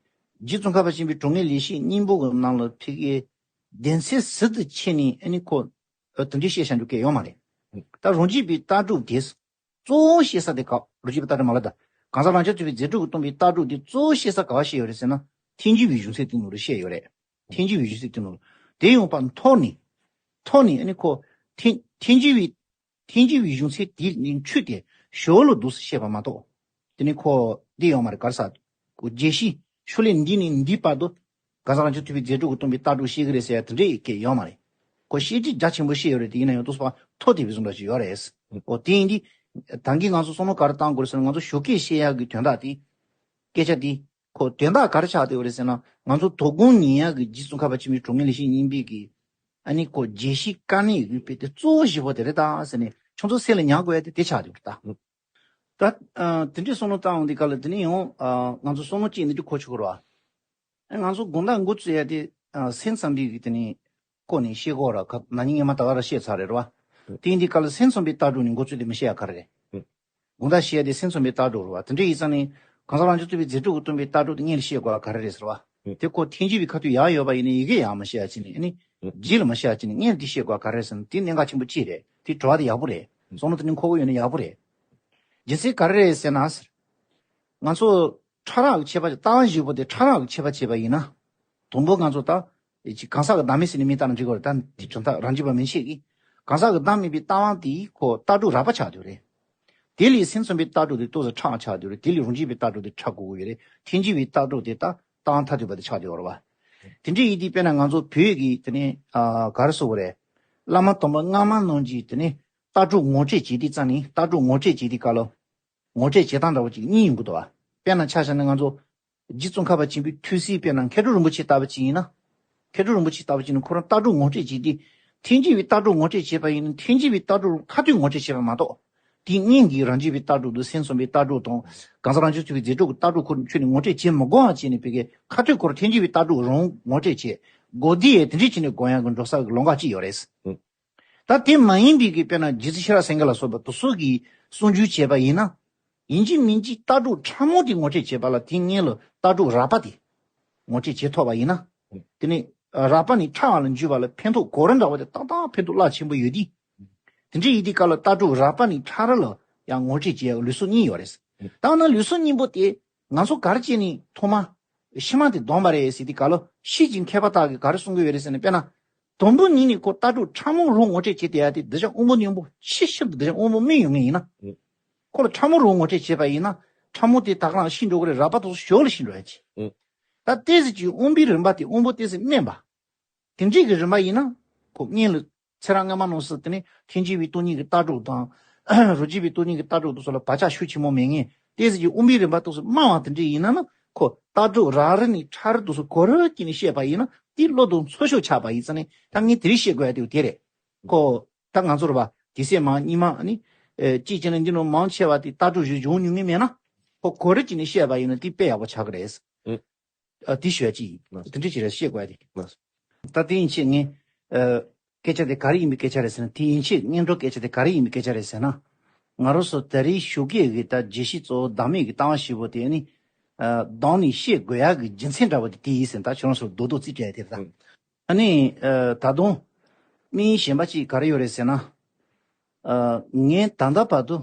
རྗེ་ཙོང་ཁ་པ་ཆེན་པོའི་དྲང་ངེས་ལེགས་བཤད་སྙིང་པོ་གི་ནང་ལ་ཕ་གིའི་སྡེ་ཚན་ཟུར་དུ་ཕྱེ་ནས། ཨ་ནི་ཁོ། ཨ། དེ་འདྲའི་བཤད་བཞག་རྒྱུ་གང་ཡང་ཡོད་མ་རེད། ད་རང་རྒྱུད་པའི་ལྟ་གྲུབ་དེ། གཙོ་བོ་བཤད་ས་དེ་ག། རང་རྒྱུད་པའི་ལྟ་གྲུབ་མ་ལབ་ད། གང་ཟག་རང་བྱུང་ཐུབ་པའི་རྫས་གྲོགས་ཀྱིས་སྟོང་པའི་ལྟ་གྲུབ་དེ་གཙོ་བོ་བཤད་ས་ག་པར་བཤད་ཡོད་རེད་ཟེར་ན། ཐལ་འགྱུར་བའི་གཞུང་ཚད་དེ་ནང་ལ་བཤད་ཡོད་རེད། ཐལ་འགྱུར་བའི་གཞུང་ཚད་དེ་ནང་ལ། དེ་ཡང་ཕར་འཐོར་ནས། འཐོར་ནས། ཨ་ནི་ཁོ། ཐལ། ཐལ་འགྱུར་བའི། ཐལ་འགྱུར་བའི་གཞུང་ཚད་དེ་ནི་འཁྲུལ་ཏེ་ཞོར་ལ་འདུག་སེ་བཤད་པ་མ་གཏོགས། དེ་ནི་ཁོ་འདི་ཡོད་མ་རེད། ག་རེ་ཟེར། ཁོ་རྒྱས་བཤད་ཕྱོགས་ལས་འདི་ནས་འདི་བར་དུ། གང་ཟག་རང་བྱུང་ཐུབ་པའི་རྫས་གྲོགས་ཀྱིས་སྟོང་པའི་ལྟ་གྲུབ་བཤད་ཀྱི་རེད་ཟེར་ཡ་དེ་འདྲའི་སྐད་ཡོད་མ་རེད། ཁོ་བཤད་ཁྲིད་རྒྱ་ཆེན་པོ་བཤད་ཡོད་རེད་དེ། ཡིན་ན་ཡང་ཏོག་ཙམ་ཕར་འཐོར་བསྡད་པའི་བཟོ་འདྲ་ཞིག་ཡོད་རེད། འོ་དེ་ཡིན་དུས། ད་གིན་ང་ཚོ་བསམ་བློ་ག་རེ་བཏང་དགོས་རེད་ཟེར་ན། ང་ཚོ་ཞོགས་ཀས་བཤད་ཡག་གི་དོན་དག་དེ། སྐད་ཆ་དེ། ཁོ་དོན་དག་ག་རེ་ཆགས་བསྡད་ཡོད་རེད་ཟེར་ན། ང་ཚོ་དོ་དགོང་ཉན་ཡག་གི་རྗེ་ཙོང་ཁ་པ་ཆེན་པོའི་དྲང་ངེས་ལེགས་བཤད་སྙིང་པོའི་གི། ཨ་ནི་ཁོ་རྒྱས་བཤད་དཀའ་གནད་ཡོད་པའི་དེ་གཙོ་བོ་བཞི་པོ་དེ་རེད་ད་ཟེར་ནས། ཁྱོད་ཚོ་སེམས་ལ་ཉར་དགོས་ཡ་དེ་དེ་ཆགས་བསྡད་ཡོད་རེད་ད། ད་ཨ་དེ་འདྲའི་བསམ་བློ་བཏང་འོང་དུས་སྐབས་ལ། དེ་ནས་ཡང་ཨ་ང་ཚོ་བསམ་བློ་གཅིག་འདི་འདྲ་འཁོར་ཆོག་གི་རེད་བ། ཨ་ང་ཚོ་དགོང་དག་འགོ་བཙུགས་ཡ་དེ་ཨ་སེམས་ཙམ་པའི་གི་དེ་ནས་སྐོར་ནས་བཤད་དགོས་ར། ཁ་ན་ནིང་སྔོན་མ་ད་ག་རང་བཤད་ཚར་རེད་བ། དེ་ཡིན་དུས་སྐབས་ལ་སེམས་ཙམ་པའི་ལྟ་གྲུབ་ནས་འགོ་བཙུགས་ཏེ་མི་བཤད་ཡ་ག་རེ་རེད། དགོང་དག་བཤད་ཡ་དེ་སེམས་ཙམ་པའི་ལྟ་གྲུབ་རེད་བ། དེ་འདྲ་ཡིན་ཙང་ནས་གང་ཟག་རང་གཅིག་ཐུབ་པའི་རྫས་གྲུབ་ཀྱིས་སྟོན་པའི་ལྟ་གྲུབ་དེ་སྔོན་ལ་བཤད་དགོས་ཡ་ག་རེ་རེད་ཟེར་བ། དེ་ཁོ་ཐལ་འགྱུར་བའི་ཁ་ཐུག་ཡག་ཡོད་པ་ཡིན་ན་ཡི་གེ་ཡག་མ་བཤད་ཡ་ཅིག་ནས། ཨ་ནི་རྗེས་ལ་མ་བཤད་ཡ་ཅིག་ནས་སྔོན་ལ་དེ་བཤད་དགོས་ཡ་ག་རེ་རེད་ཟེར་ན། དེ་གནད་འགག་ཆེན་པོ་གཅིག་རེད། དེ་དྲི་བ་དེ་ཡག་པོ་རེད། བསམ་བློ་དེ་ནི་འཁོར་གི་ཡོད་ན་ཡག་པོ་རེད། རྒྱུ་མཚན་ག་རེ་རེད་ཟེར་ན་ཟེར། ང་ཚོ་ཕྲ་རགས་ཀྱི་ཁྱད་པར་ཅིག་ལྟ་བ་བཞི་པོ་དེ་ཕྲ་རགས་ཀྱི་ཁྱད་པར་བྱས་པ་ཡིན་ན། དང་པོ་ང་ཚོ་ད་ཅིག་གང་ཟག་གི་བདག་མེད་ཟེར་ནས་མིང་བཏགས་ན་འགྲིག་གི་རེད། ད་དེ་དོན་དག་རང་རྒྱུད་པ་མིན་ཆད་ཀྱིས་གང་ཟག་གི་བདག་མེད་པའི་ལྟ་བ་དེ་ཁོ་ལྟ་གྲུབ་རགས་པ་ཆགས་བསྡད་རེད། དེ་ལས་སེམས་ཙམ་པའི་ལྟ་གྲུབ་དེ་ཏོག་ཙམ་ཕྲ་བ་ཆགས་བསྡད་རེད། དེ་ལས་རང་རྒྱུད་པའི་ལྟ་གྲུབ་དེ་ཕྲ་དགོས་ཀྱི་ཡོད་རེད། ཐལ་འགྱུར་བའི་ལྟ་གྲུབ་དེ་ད་ལྟ་བ་མཐར་ཐུག་པ་དེ་ཆགས་བསྡད་ཡོད་རེད་བ། དེ་འདྲ་ཡིན་དུས་དཔེར་ན་ང་ཚོ་བོད་ཀྱི་དེ་ནས་ཨ་ག་རེ་ཟེར་དགོས་རེད། བླ་མ་དམ་པ་སྔ་མ་རྣམས་ཀྱིས་དེ་ནས་ལྟ་གྲུབ་ངོ་སྤྲོད་བྱེད་དུས་ཙང་ནས། ལྟ་གྲུབ་ངོ་སྤྲོད་བྱེད་དུས་སྐབས་ལ། ངོ་སྤྲོད་བྱེད་སྟངས་འདྲ་བོ་ཅིག་གཉིས་ཡོང་གི་འདུག་བ། དཔེར་ན་ཆ་བཞག་ན་ང་ཚོ་རྗེ་ཙོང་ཁ་པ་ཆེན་པོའི་ཐུགས་སྲས་དཔེར་ན་མཁས་གྲུབ་རིན་པོ་ཆེ་ལྟ་བུ་ཅིག་ཡིན་ན། མཁས་གྲུབ་རིན་པོ་ཆེ་ལྟ་བུ་ཅིག་ནི་ཁོ་རང་ལྟ་གྲུབ་ངོ་སྤྲོད་བྱེད་དུས། ཐལ་འགྱུར་བའི་ལྟ་གྲུབ་ངོ་སྤྲོད་བྱེད་པ་ཡིན་ན་ཐལ་འགྱུར་བའི་ལྟ་གྲུབ་ཁ་ཐུག་ངོ་སྤྲོད་བྱེད་པ་མ་གཏོགས། དེའི་སྔོན་གྱི་རང་རྒྱུད་པའི་ལྟ་གྲུབ་དང་། སེམས་ཙམ་པའི་ལྟ་གྲུབ་དང་། གང་ཟག་རང་གཅིག་ཐུབ་པའི་རྫས་གྲུབ་ཀྱི་ལྟ་གྲུབ་ཁོ་ཁྱོན་ནས་ངོ་སྤྲོད་བྱེད་མི་དགོས་པ་བྱས་ནས། བོད་ཀྱི་ཁ་ཐུག་ཁོ་རང་ཐལ་འགྱུར་བའི་ལྟ་གྲུབ་རང་ངོ་སྤྲོད་བྱེད་དགོས་དུས། དེ་འདྲ་བྱས་ནས་དགོངས་ཡག་གི་འགྲོ་ས་གི་ལམ་ཁ་ཅིག་ཡོད་རེད། ད་དེ་མ་ཡིན་པའི་གི་དཔེར་ན་རྗེ་བཙུན་ཤེས་རབ་སེང་གེ་ལ་སོགས་པ་དེ་ཚོ་གིས་གསུང་བསྒྱུར་བྱས་པ་ཡིན་ན། ཡིན་གཅིག་མིན་གཅིག་ལྟ་གྲུབ་ཕྲ་མོ་དེ་ངོ་སྤྲོད་བྱེད་པ་ལ། དེའི་སྔོན་ལ་ལྟ་གྲུབ་རགས་པ་དེ་ངོ་སྤྲོད་བྱེད་ཐུབ་པ་ཡིན་ན། དེ་ནི་རགས་པ་ནས་ཕྲ་བ་ལ་འཇུག་པ་ལ་ཕན་ཐོགས་གོ་རིམ་འདྲ་བོ་དེ་ཏག་ཏག་ཕན་ཐོགས་རླབས་ཆེན་པོ་ཡོད་དུས། དེ་འདྲ་ཡིན་དུས་སྐབས་ལ་ལྟ་གྲུབ་རགས་པ་ནས་ཕྲ་རགས་ལ་ཡང་ངོ་སྤྲོད་བྱེད་ཡག་ལུགས་སྲོལ་གཉིས་ཡོད་རེད། ད་ན་ལུགས་སྲོལ་གཉིས་པོ་དེ་ང་ཚོ་ག་རེ་བྱས་ནས་ཐོག་མ་ཕྱི་མ་དེ་བསྡོམས་པ་རེད་ཟེར་དུས་སྐབས་ལ། ཕྱིས་ཀྱི་མཁས་པ་དག་གིས་ག་རེ་གསུང་གི་ཡོད་རེད་ཟེར་ན། དཔེར་ན། དང་པོ་ཉིད་ནས་ཁོ་ལྟ་གྲུབ་ཕྲ་མོ་རང་ངོ་སྤྲོད་བྱེད་བསྡད་ཡ་དེ་གདུལ་བྱ་དབང་པོ་རྣོན་པོ་ཕྱི་ཕྱིར་དུ་གདུལ་བྱ་དབང་པོ་རྨིས་ཡོང་ངེས་ཡིན་ན། ཁོ་ལ་ཕྲ་མོ་རང་ངོ་སྤྲོད་བྱས་པ་ཡིན་ན། ཕྲ་མོ་དེ་ད་ག་རང་ཤི་འགྲོ་གི་རེད། རགས་པ་དེ་ཚོ་ཞོར་ལ་ཤི་འགྲོ་ཡ་ཅིག་ད་ཏོག་ཙམ་ཅིག་དབང་པོའི་རིམ་པ་དེ། དབང་པོ་ཏོག་ཙམ་དམན་པ། དེ་འདྲའི་གི་རིམ་པ་ཡིན་ན། ཁོ་སྔོན་ལ་ཚེ་རབས་སྔ་མ་ནང་བཞིན་དེ་ནི་ཐལ་འགྱུར་བའི་སྟོང་ཉིད་ཀྱི་ལྟ་གྲུབ་དང་། རང་རྒྱུད་པའི་སྟོང་ཉིད་ཀྱི་ལྟ་གྲུབ་དེ་ཚོ་ལ་བག་ཆགས་ཤུགས་ཆེན་པོ་མེད་མཁན། ཏོག་ཙམ་ཅིག་དབང་པོའི་རིམ་པ་ཏོག་ཙམ་དམའ་བ་དེ་འདྲ་ཡིན་ན་ནི། ཁོ་ལྟ་གྲུབ་རགས་རིམ་ནས་ཕྲ་རགས་དེ་ཚོ་གོ་རིམ་གྱིས་ནི་བཤད་པ་ཡིན་ན། དེ་བློ་དང་འཚོལ་ཞིབ་ཆགས་པ་ཡིན་ཙང་ནི། ད་ངས་དེ་རིང་བཤད་དགོས་ཡ་དེ་དེ་རེད། ཁོ་ད་ང་ཚོ་རེད་པ། དུས་ཚོད་མང་། ཉི་མ་ནི་ཨེ་གཅིག་བྱས་ན་འདི་ནང་མང་ཆེ་བ་དེ་ལྟ་གྲུབ་བཞི་སྦྱོང་མྱོང་གི་མེད་ན། ཁོ་གོ་རིམ་གྱིས་ནི་བཤད་པ་ཡིན་ན་དེ་དཔེ་ཡག་པོ་ཆགས་ཀྱི་རེད། ཨ། དེ་ཞུ་ཡ་གཅིག་ཡིན། ལགས་སོ། དེ་འདྲ་ཅིག་རེད། བཤད་དགོས་ཡ་དེ། ལགས་སོ། ད་དེ་ཡིན་ཕྱིར་ངས་ཨ་སྐད་ཆ་དེ་ག་རེ་ཡིན་པའི་སྐད་ཆ་རེད་ཟེར་ན། དེ་ཡིན་ཕྱིར་སྔོན་འགྲོ་སྐད་ཆ་དེ་ག་རེ་ཡིན་པའི་སྐད་ཆ་རེད་ཟེར་ན། ང་རང་ཚོ་ད་རེས་ཞོགས་ཀས་ཀྱི་ད་བརྗོད་གཞི་གཙོ་བོ་བདག་མེད་ཀྱི་ལྟ་བ་བཞི་པོ་དེ་ནི་ཨ་བསྡོམས་ནས་བཤད་དགོས་ཡ་གི་རྒྱུ་མཚན་འདྲ་བོ་དེ་དེ་ཡིན་ཟེར། ད་ཁྱོད་རང་ཚོར་རྡོག་རྡོག་རྩིས་སྤྲད་དེ་རེད་ད། ཨ་ནི་ཨ་ད་དུང་དམིགས་ཡུལ་གཞན་པ་ཅིག་ག་རེ་ཡོད་རེད་ཟེར་ན། ཨ་ངས་ད་ལྟ་བར་དུ་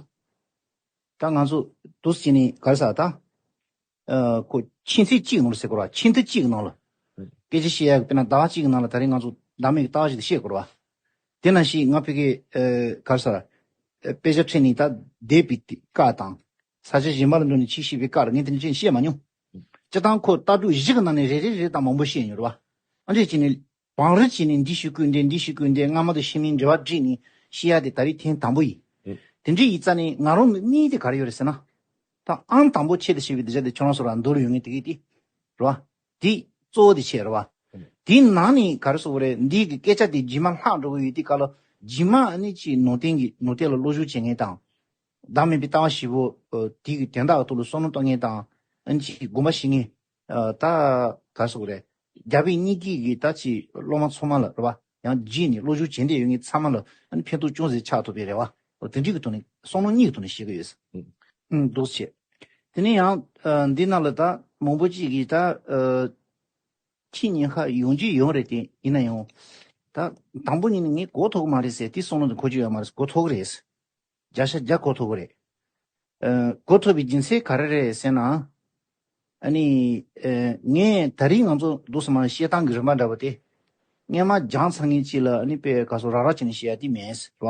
ད་ང་ཚོ་འདུག་སེ་བྱས་ནས་ག་རེ་ཟེར་ད། ཨ་ཁོ་ཆིག་ཚིག་གཅིག་ནང་ལ་ཟེར་དགོས་རེད་པ། ཆིག་ཐུང་གཅིག་གི་ནང་ལ། སྐད་ཆ་བཤད་ཡག་གི་དཔེར་ན་ཟླ་བ་གཅིག་གི་ནང་ལ་ད་རེས་ང་ཚོ་བདག་མེད་ཀྱི་ལྟ་བ་ཞིག་བཤད་དགོས་རེད་པ། དེ་ནང་བཞིན་ང་ཕ་གིར་ཨ་ག་རེ་ཟེར། ཨ་དཔེ་ཆ་ཁྲིད་ནས་ད་བསྡད་པའི་སྐབས་དང་། ས་ཆ་གཞན་པ་ལ་འགྲོ་ནས་ཅིག་བཤད་པའི་སྐབས་ལ་ངས་དེ་འདྲ་ཅིག་བཤད་མ་མྱོང་། སྤྱིར་བཏང་ཁོ་ལྟ་གྲུབ་བཞི་གི་ནང་ནས་རེ་རེ་རེ་དང་མང་པོ་བཤད་མྱོང་རེད་པ། ཨ་འདྲས་བྱས་ནས་བང་རིམ་བྱས་ནས་འདི་ཞུ་དགོས་འདི། འདི་ཞུ་དགོས་འདི། སྔ་མ་དང་ཕྱི་མའི་འབྲེལ་བ་བསྒྲིགས་ནས་བཤད་ཡ་དེ་ད་རེས་ཐེངས་དང་པོ་ཡིན། ཨེ། དེ་འདྲ་ཡིན་ཙང་ནས་ང་རང་གི་དམིགས་ཡུལ་དེ་ག་རེ་ཡོད་རེད་ཟེར་ན། ད་ཨང་དང་པོ་ཆེད་དུ་བྱས་པའི་གདུལ་བྱ་དེ་ཁྱོད་རང་ཚོ་རང་འདུལ་ཡོང་མཁན་དེ་གི་དེ་རེད་པ། དེ་གཙོ་བོ་དེ་བྱས་རེད་པ། ཨེ། དེའི་ནང་ནས་ག་རེ་ཟེར་དགོས་རེད། འདི་གི་སྐད་ཆ་དེ་རྗེས་མ་ལྷག་འགྲོ་གི་ཡོད་དུས་སྐབས་ལ། རྗེས་མ་ཨ་ནི་ཅིག་ནང་བསྟན་གྱི་ནང་བསྟན་ལ་བློ་སྦྱོང་བྱེད་མཁན་དང་། བདག་མེད་པའི་ལྟ་བ་བཞི་པོ་ཨ་དེ་གི་དོན་དག་གི་ཐོག་ལ་བསམ་བློ་གཏོང་མཁན་དང་། ཨ་ནི་ཅིག་དགོངས་པ་བཞེས་མཁན། ཨ་ད་ག་རེ་ཟེར་དགོས་རེད། རྒྱ་བོད་གཉིས་ཀའི་གི་ད་ཅིག་སློབ་མ་ཚང་མ་ལ་རེད་པ། ཡང་རྗེས་ནས་བློ་སྦྱོང་བྱེད་འདོད་ཡོད་མཁན་ཚང་མ་ལ་ཨ་ནི་ཕན་ཐོགས་ཅུང་ཟད་ཆགས་ཐུབ་པའི་རེད་པ། འོ་དེ་འདྲའི་གི་ཐོག་ནས་བསམ་བློ་གཉིས་ཀྱི་ཐོག་ནས་བཤད་ཀྱི་ཡོད། ཨུམ། འདུག་བྱས། དེ་ནས་ཡང་ཨ་འདི་ནང་ལ་ད་མང་པོ་ཅིག་གིས་ད་ཨ་ཁྱི་ཉེན་ཁ་ཡོང་རྒྱུ་ཡོད་རེད་དེ། ཡིན་ན་ཡང་ད་དང་པོ་ཉིད་ནས་ངས་གོ་ཐུབ་ཀྱི་མ་རེད་ཟེར། དེ་བསམ་བློ་འདི་འཁོར་རྒྱུ་ཡོད་མ་རེད། གོ་ཐུབ་ཀྱི་རེད། བརྒྱ་ཆ་བརྒྱ་གོ་ཐུབ་ཀྱི་རེད། ཨ་གོ་ཐུབ་པའི་རྒྱུ་མཚན་ག་རེ་རེད་ཟེར་ན། ཨ་ནི་ཨ་ངས་ད་རེས་ང་ཚོ་འདུག་སེ་མར་བཤད་སྟངས་ཀྱི་རིམ་པ་འདྲ་པོ་དེ། སྔོན་མ་སྦྱངས་ཚར་མཁན་ཅིག་ལ་ཨ་ནི་དཔེ་ག་ཚོད་རག་རག་བྱས་ནས་བཤད་ཡ་དེ་མིན་ཟེར་བ།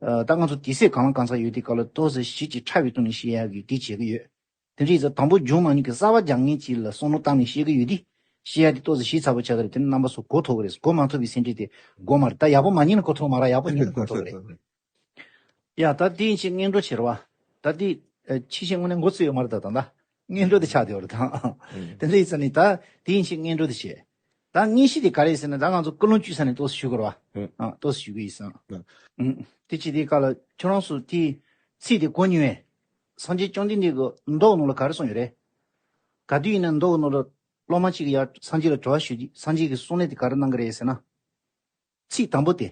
ཨ་ད་ང་ཚོ་དུས་ཚོད་གང་ལ་གང་འཚམ་ཡོད་དུས་སྐབས་ལ་ཏོག་ཙམ་ཞིབ་ཅིང་ཕྲ་བའི་ཐོག་ནས་བཤད་ཡ་གི་དེ་བྱེད་ཀྱི་ཡོད། དེ་འདྲ་ཡིན་ཙང་དང་པོ་སྦྱོང་མ་མྱོང་གི་གསར་པ་སྦྱང་མཁན་ཅིག་ལ་བསམ་བློ་བཏང་ནས་བཤད་ཀྱི་ཡོད་དུས། བཤད་ཡ་དེ་ཏོག་ཙམ་ཞིབ་ཚགས་པོ་ཆགས་ཀྱི་རེད། དེ་ནི་རྣམ་པ་ཚོ་གོ་ཐུབ་ཀྱི་རེད། གོ་མ་ཐུབ་པའི་སེམས་ཁྲལ་དེ་དགོས་མ་རེད། ད་ཡག་པོ་མ་རྙེད་ན་གོ་ཐུབ་མ་རེད། ཡག་པོ་རྙེད་ན་གོ་ཐུབ་ཀྱི་རེད། ཡ་ད་དེ་ཡིན་ཕྱིར་སྔོན་འགྲོ་བྱེད་རེད་པ། ད་དེ་ཨ་ཕྱི་བཤད་དངོས་གནས་འགོ་ཚུགས་ཡོད་མ་རེད། ད་ད་ད་སྔོན་འགྲོ་དེ་ཆགས་བསྡད་ཡོད་རེད་ད། ཨུམ། དེ་འདྲ་ཡིན་ཙང་ནི་ད་དེ་ཡིན་ཕྱིར་སྔོན་འགྲོ་དེ་བྱེད། ད་དངོས་གཞི་དེ་ག་རེ་ཟེར་ན། ད་ང་ཚོ་ཀུན་སློང་བཅུ་ས་ནས་ཏོག་ཙམ་ཞུ་དགོས་རེད་པ། ཨུམ། ཨ་ཏོག་ཙམ་ཞུ་གི་ཡིན་ཙང་། ཨུམ། ཨུམ། དེ་བྱེད་དུས་སྐབས་ལ་ཁྱོད་རང་ཚོ་དེ་ཚིག་དེ་གོ་མྱོང་བས། སངས་རྒྱས་བཅོམ་ལྡན་འདས་ཀྱི་མདོ་ནང་ལ་ག་རེ་གསུངས་ཡོད་རེད། ག་དུས་ཡིན་ན་མདོ་ནང་ལ་སློབ་མ་གཅིག་གིས་ཡར་སངས་རྒྱས་ལ་དྲི་བ་ཞུས་དུས་སངས་རྒྱས་ཀྱིས་གསུང་ལན་དེ་ག་རེ་གནང་གི་རེད་ཟེར་ན། ཚིག་དང་པོ་དེ།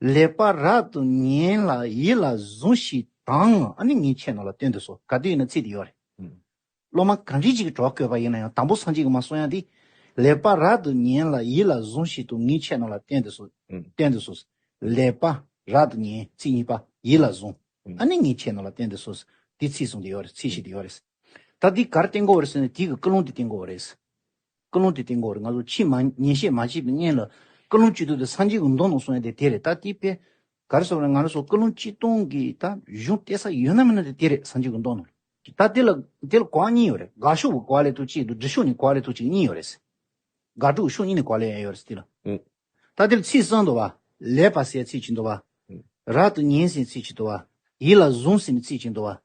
ལེགས་པར་རབ་ཏུ་ཉན་ལ་ཡིད་ལ་ཟུངས་ཤིག་དང་། ཨ་ནི་ངས་ཁྱེད་རྣམས་ལ་སྟོན་ཏུ་གསོལ། ག་དུས་ཡིན་ན་ཚིག་དེ་ཡོད་རེད། སློབ་མ་གང་འདྲ་ཅིག་གིས་དྲི་བ་བཀོད་པ་ཡིན་ན་ཡང་དང་པོ་སངས་རྒྱས་ཀྱིས་མར་གསུང་ཡ་འདི། ལེགས་པར་རབ་ཏུ་ཉན་ལ་ཡིད་ལ་ཟུངས་ཤིག་དང་། ངས་ཁྱེད་རྣམས་ལ་བསྟན་ཏུ་གསོལ། ཨུམ། བསྟན་ཏུ་གསོལ། ལེགས་པར་རབ་ཏུ་ཉན། ཚིག་གཉིས་པ། ཡིད་ལ་ཟུངས། ཨུམ། ཨ་ནི་ངས་ཁྱེད་རྣམས་ལ་བསྟན་ཏུ་གསོལ། འདི་ཚིག་གསུམ་དེ་ཡོད་རེད། ཚིག་བཞི་དེ་ཡོད་རེད། ད་འདི་ག་རེ་བསྟན་དགོས་རེད་ཟེར་ན་དེ་གི་ཀུན་སློང་དེ་བསྟན་དགོས་རེད། ཀུན་སློང་དེ་བསྟན་དགོས་རེད། ང་ཚོ་ཕྱིས་མ་ཉན་བཤད་མ་བྱས་པའི་སྔོན་ལ་ཀུན་སློང་བཅུད་དུ་དེ་སངས་རྒྱས་ཀྱི་མདོ་ནང་གསུངས་ཡ་དེ་དེ་རེད། ད་དེ་དཔེ་ག་རེ་ཟེར་ན་ང་རང་ཚོ་ཀུན་སློང་སྤྱི་སྟོང་གི་ད་གཞུང་གཏད་ས་ཡོད་ན་མེད་ན་དེ་དེ་རེད། སངས་རྒྱས་ཀྱི་མདོ་ནང་ལ། ད་དེ་ལ་དེ་ལ་གོ་བ་གཉིས་ཡོད་རེད། དགག་ཕྱོགས་ཀྱི་གོ་བ་ལེན་ཐུབ་གཅིག་དང་སྒྲུབ་ཕྱོགས་ནས་གོ་བ་ལེན་ཐུབ་གཅིག་གཉིས་ཡོད་རེད། དགག་སྒྲུབ་ཕྱོགས་གཉིས་ནས་གོ་བ་ལེན་ཡ་ཡོད་རེད་ཟེར་དེ་ལ། ཨུ། ད་དེ་ལ་ཚིག་གསུམ་འདུག་བ། ལེགས་པ་ཟེར་ཚིག་གཅིག་འདུག་བ། ཨུ། རབ་ཏུ་ཉན་ཟེར་ཚིག་གཅིག་འདུག་བ། ཡིད་ལ་ཟུངས་ཟེར་ཚིག་གཅིག་འདུག་བ།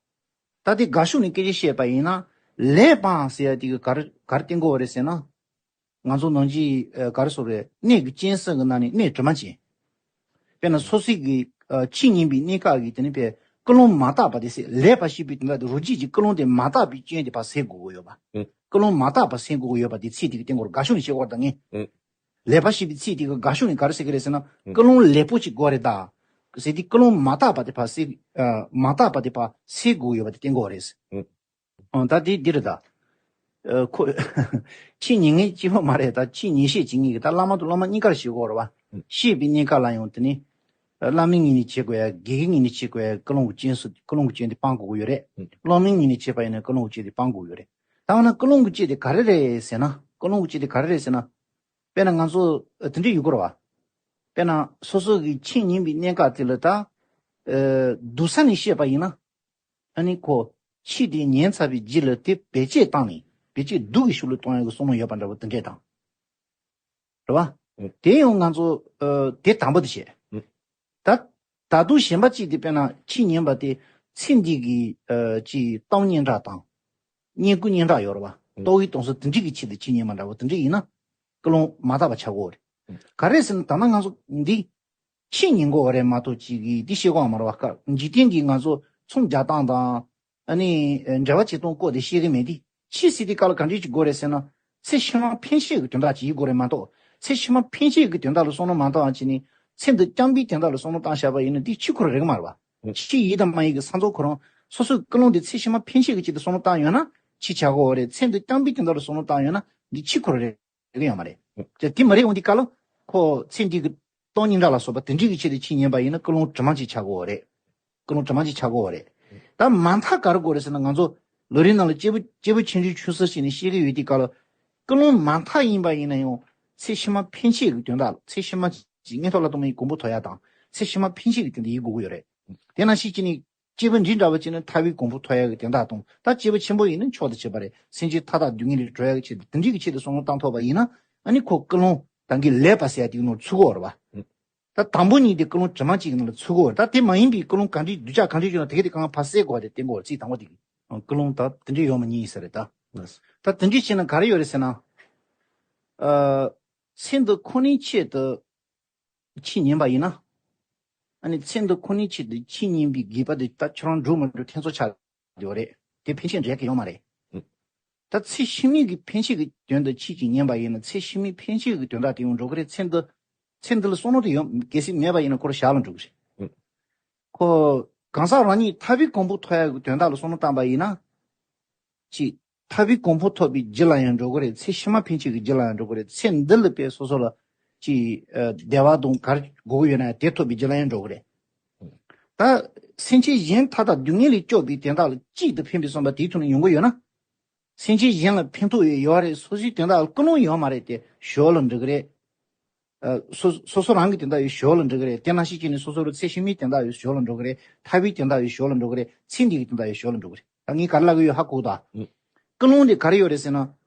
ད་དེ་དགག་ཕྱོགས་ནས་སྐད་ཆ་བཤད་པ་ཡིན་ན། ལེགས་པ་ཟེར་ཡ་དེ་གི་ག་རེ་ག་རེ་བསྟན་དགོས་རེད་ཟེར་ན། ང་ཚོ་ནང་གི་ཨ་ག་རེ་ཟེར་རེད། གནས་ཀྱི་རྐྱེན་གསུམ་གྱི་ནང་ནས་གནས་དྲི་མ་ཅན། དཔེར་ན་སོ་སོའི་གི་ཨ་ཕྱིས་ཉན་པའི་གནས་སྐབས་ཀྱི་དེ་ནི་པའི་ཀུན་སློང་མ་དག་པ་དེ་སེལ། ལེགས་པ་ཞེས་པའི་དོན་དག་དེ་རང་རྒྱུད་ཀྱི་ཀུན་སློང་དེ་མ་དག་པའི་རྐྱེན་དེ་ཕར་སེལ་དགོས་ཀྱི་ཡོད་པ། ཨུ། ཀུན་སློང་མ་དག་པ་སེལ་དགོས་ཀྱི་ཡོད་པ་དེ་ཚིག་དེ་གི་བསྟན་དགོས་རེད། དགག་ཕྱོགས་ནས་བཤད་དགོས་རེད་ད་ངས། ཨུ། ལེགས་པ་ཞེས་པའི་ཚིག་དེ་གི་དགག་ཕྱོགས་ནས་ག་རེ་ཟེར་གི་རེད་ཟེར་ན། ཨུ། ཀུན་སློང་ལེགས་པོ་ཅིག་དགོས་རེད་ད། ཟེར་དུས་ཀུན་སློང་མ་དག་པ་དེ་ཕར་སེལ། ཨ་མ་དག་པ་དེ་ཕར་སེལ་དགོས་ཀྱི་ཡོད་པ་དེ་བསྟན་དགོས་རེད། ཨུ། ཨ་ད་དེ་འདི་རེད་ད། ཨ་ཁོ་ཕྱིས་ཉན་མཁན་གཅིག་པོ་མ་རེད་ད། ཕྱིས་ཉན་བཤད་བྱེད་མཁན་གྱི་ད་བླ་མ་དང་སློབ་མ་གཉིས་ཀར་བཤད་དགོས་རེད་བ། ཨུ། བཤད་པའི་གནས་སྐབས་ལ་ཡང་དེ་ནི། ཨ་བླ་མའི་ངོས་ནས་བྱེད་དགོས་ཡ། དགེ་རྒན་ངོས་ནས་བྱེད་དགོས་ཡ། ཀུན་སློང་གི་རྐྱེན་སུ་ཀུན་སློང་གི་རྐྱེན་དེ་སྤང་དགོས་ཀྱི་ཡོད་རེད། ཨུ། སློབ་མའི་ངོས་ནས་བྱེད་པ་ཡིན་ན་ཀུན་སློང་གི་རྐྱེན་དེ་སྤང་དགོས་ཀྱི་ཡོད་རེད། ད་འོ་ན་ཀུན་སློང་གི་རྐྱེན་དེ་ག་རེ་རེད་ཟེར་ན། ཀུན་སློང་གི་རྐྱེན་དེ་ག་རེ་རེད་ཟེར་ན། དཔེར་ན་ང་ཚོ་ཨ་དེ་འདྲ་ཡོད་དགོས་རེད་བ། དཔེར་ན་སོ་སོ་གི་ཕྱིས་ཉན་པའི་གནས་སྐབས་དེ་ལ་ད། ཨ་སྡུག་ས་ནས་བཤད་པ་ཡིན་ན། ཨ་ནི་ཁོ་ཕྱིས་དེ་ཉན་ཚར་བའི་རྗེས་ལ་དེ་བེད་སྤྱད་བཏང་ནས་བེད་སྤྱད་སྡུག་གི་ཕྱོགས་ལ་གཏོང་ཡག་གི་བསམ་བློ་ཡོད་པ་འདྲ་བོ་དེ་འདྲས་དང་། རེད་བ། ཨུ། དེ་ཡང་ང་ཚོ་ཨ་དེ་དང་པོ་དེ་བྱས། ཨུ། ད་ད་དུང་གཞན་པ་གཅིག་དེ་དཔེར་ན་ཕྱིས་ཉན་པ་དེ་ཚེ་འདི་གི་ཨ་ཅིག་གཏམ་སྙན་གྲགས་དང་། བསྙེན་བཀུར་སྙན་གྲགས་ཡོད་རེད་བ། ཨུ། ལྟོ་གོས་གཏོང་ས་དེ་འདྲ་གི་ཆེད་དུ་ཕྱིས་ཉན་པ་འདྲ་བོ་དེ་འདྲ་ཡིན་ན། ཀུན་སློང་མ་དག་པ་ཆགས་ཀྱི་ཡོད་རེད། ཨུ། ག་རེ་ཟེར་ན་ད་ནང་ང་ཚོ་འདི། ཕྱིས་ཉན་དགོས་པ་རེད་མ་གཏོགས་ཅིག་གིས་འདི་ཤེས་དགོས་པ་མ་རེད་བ། ཀ་འཇིག་རྟེན་གྱི་ང་ཚོ་ཚོང་རྒྱག་སྟངས་དང་། ཨ་ནི་འབྲེལ་བ་བྱེད་སྟངས་སྐོར་དེ་ཤེས་ཀྱི་མེད་དེ། ཕྱིས་ཟེར་དུས་སྐབས་ལ་ག་འདྲས་ཅིག་དགོས་རེད་ཟེར་ན། ཚེ་ཕྱི་མ་ཕན་ཆད་ཀྱི་དོན་དག་ཅིག་ཡིན་དགོས་རེད་མ་གཏོགས། ཚེ་ཕྱི་མ་ཕན་ཆད་ཀྱི་དོན་དག་ལ་བསམ་བློ་མ་བཏང་བ་བྱས་ནས། ཚེ་འདི་རྐྱང་པའི་དོན་དག་ལ་བསམ་བློ་བཏང་བཞག་པ་ཡིན་ན་འདི་ཕྱིས་འཁོར་རེད་མ་རེད་བ། ཕྱིས་ཡིན་དང་མ་ཡིན་གྱི་ས་མཚམས་ཁོ་རང་། སོ་སོའི་ཀུན་སློང་འདི་ཚེ་ཕྱི་མ་ཕན་ཆད་ཀྱི་ཆེད་དུ་བསམ་བློ་བཏང་ཡོད་ན་ཕྱིས་ཆགས་ཀྱི་ཡོད་རེད། ཚེ་འདི་རྐྱང་པའི་དོན་དག་ལ་བསམ་བློ་བཏང་ཡོད་ན་འདི་ཕྱིས་འཁོར་རེད། རེ་གི་ཡོད་མ་རེད། ཨུ། ཅེས་དེ་མ་རེད། འོང་དེ་ག་ལོ། ཁོ་ཚེ་འདི་གི་སྟོང་ཉིད་འདྲ་ལ་སོགས་པ་དེ་འདྲའི་གི་ཆེད་དུ་ཕྱིས་ཉན་པ་ཡིན་ན་ཀུན་སློང་དྲི་མ་ཅིག་ཆགས་ཀྱི་ཡོད་རེད། ཀུན་སློང་དྲི་མ་ཅིག་ཆགས་ཀྱི་ཡོད་རེད། ད་མ་མཐའ་ག་རེ་དགོས་རེད་ཟེར་ན། ང་ཚོ་ལོ་རེའི་ནང་ལ་སྐྱེས་བུ་སྐྱེས་བུ་ཆུང་ཆུང་ཆུང་ཟེར་བྱས་ནས་བཤད་ཀྱི་ཡོད་དེ་ག་ལོ། ཀུན་སློང་མ་མཐའ་ཡིན་པ་ཡིན་ན་ཡང་ཚེ་ཕྱི་མ་ཕན་ཆད་ཀྱི་དོན་དག་ལ། ཚེ་ཕྱི་མ་ཅིག་མངོན་མཐོ་ལྷ་དང་མོའི་གོ་འཕང་ཐོབ་ཡ་དང་། ཚེ་ཕྱི་མ་ཕན་ཆད་ཀྱི་དོན་དག་ཡིན་དགོས་ཀྱི་ཡོད་རེད། དེ་ནང་བཞིན་བྱས་ནས། སྐྱེས་བུ་འདི་འདྲ་བ་ཅིག་ནི་ཐར་པའི་གོ་འཕང་ཐོབ་ཡག་གི་དོན་དག་དང་། ད་སྐྱེས་བུ་ཆེན་པོ་ཡིན་ན་མཆོག་ཏུ་གྱུར་པ་རེད། སེམས་ཅན་མཐའ་དག་སྡུག་བསྔལ་ལས་སྒྲོལ་ཡག་གི་ཆེད་དུ་དེ་འདྲའི་གི་ཆེད་དུ་བསམ་བློ་བཏང་ཐུབ་པ་ཡིན་ན། ཨ་ནི་ཁོ་ཀུན་སློང་ད་གིན་ལེགས་པ་ཟེར་ཡ་དེ་གི་ནང་ཚུད་ཀྱི་ཡོད་རེད་བ། ད་དང་པོ་གཉིས་དེ་ཀུན་སློང་དྲི་མ་གཅིག་གི་ནང་ལ་ཚུད་ཀྱི་ཡོད་རེད། ད་དེ་མ་ཡིན་པའི་ཀུན་སློང་ག་འདྲའི་སྡུག་ཅག་ག་འདྲའི་བྱུང་ན་དེ་ག་དེ་གང་ཕར་སེལ་དགོས་པ་དེ་བསྟན་དགོས་རེད། ཚིག་དང་པོ་དེ་གི། ཨ་ཀུན་སློང་ད་དེ་འདྲའི་ཡོད་མ་ཉན་ཡིན་ས་རེད་ད། ད་དེ་འདྲའི་བྱས་ན་ག་རེ་ཡོད་རེད་ཟེར་ན། ཨ་ཚེ་འདི་ཁོ་ནའི་ཆེད་དུ། ཕྱིས་ཉན་པ་ཡིན་ན། ཨ་ནི་ཚེ་འདི་ཁོ་ནའི་ཆེད་དུ་ཕྱིས་ཉན་པའི་དགེ་བ་དེ་ད་ཁྱོད་རང་འགྲུབ་མ་འགྲུབ་ཐེ་ཚོམ་ཆགས་ཡོད་རེད། དེ་ཕན་ཆད་འགྲིག་གི་ཡོད་མ་རེད། ཨུ། ད་ཚེ་ཕྱི་མའི་གི་ཕན་ཆད་ཀྱི་དོན་དུ་ཕྱིས་ཀྱི་ཉན་པ་ཡིན་ན། ཚེ་ཕྱི་མའི་ཕན་ཆད་ཀྱི་དོན་དག་དེ་ཡང་འགྲོ་གི་རེད། ཚེ་འདི། ཚེ་འདི་ལ་བསམ་བློ་དེ་ཡོང་གལ་སྲིད་མེད་པ་ཡིན་ན་ཁོ་རང་ཞར་ལ་འགྲོ་གི་རེད། ཨུ། ཁོ་གང་ཟག་རང་ཉིད་ཐར་པའི་གོ་འཕང་ཐོབ་ཡག་གི་དོན་དག་ལ་བསམ་བློ་བཏང་པ་ཡིན་ན། ཅིག་ཐར་པའི་གོ་འཕང་ཐོབ་པའི་རྒྱུ་ལ་ཡང་འགྲོ་གི་རེད། ཚེ་ཕྱི་མ་ཕན་ཆད་ཀྱི་རྒྱུ་ལ་ཡང་འགྲོ་གི་རེད། ཚེ་འདི་ལ་དཔེ་སོ་སོ་ལ་ཅིག་ཨ་བདེ་བ་དང་ག་རེ་དགོས་ཀྱི་ཡོད་ན་དེ་ཐོབ་པའི་རྒྱུ་ལ་ཡང་འགྲོ་གི་རེད། ད་སེམས་ཅན་གཞན་མཐའ་དག་སྡུག་བསྔལ་ལས་སྐྱོབ་པའི་དོན་དག་ལ་གཅིག་ཏུ་ཕན་པའི་བསམ་པ་དེའི་ཐོག་ནས་ཡོང་གི་ཡོད་ན། སེམས་ཅན་གཞན་ལ་ཕན་ཐོགས་ཡོད་ཡོད་རེད། སོ་སོའི་དོན་དག་ལ་ཀུན་སློང་ཡོད་མ་རེད་དེ་ཞོར་ལ་འགྲོ་གི་རེད། ཨ་སོ་སོ་སོ་རང་གི་དོན་དག་ཡོད་ཞོར་ལ་འགྲོ་གི་རེད། དེ་ནང་བཞིན་བྱས་ནས་སོ་སོ་རུ་ཚེ་ཕྱི་མའི་དོན་དག་ཡོད་ཞོར་ལ་འགྲོ་གི་རེད། ཐར་པའི་དོན་དག་ཡོད་ཞོར་ལ་འགྲོ་གི་རེད། ཚེ་འདི་གི་དོན་དག་ཡོད་ཞོར་ལ་འགྲོ་གི་རེད། ད་ངས་ག་རེ་ལབ་གི་ཡོད་ཧ་གོ་གི་འདུག་ཨ། ཨུ། ཀུན་སློང་དེ་ག་རེ་ཡོད་རེད་ཟེར་ན།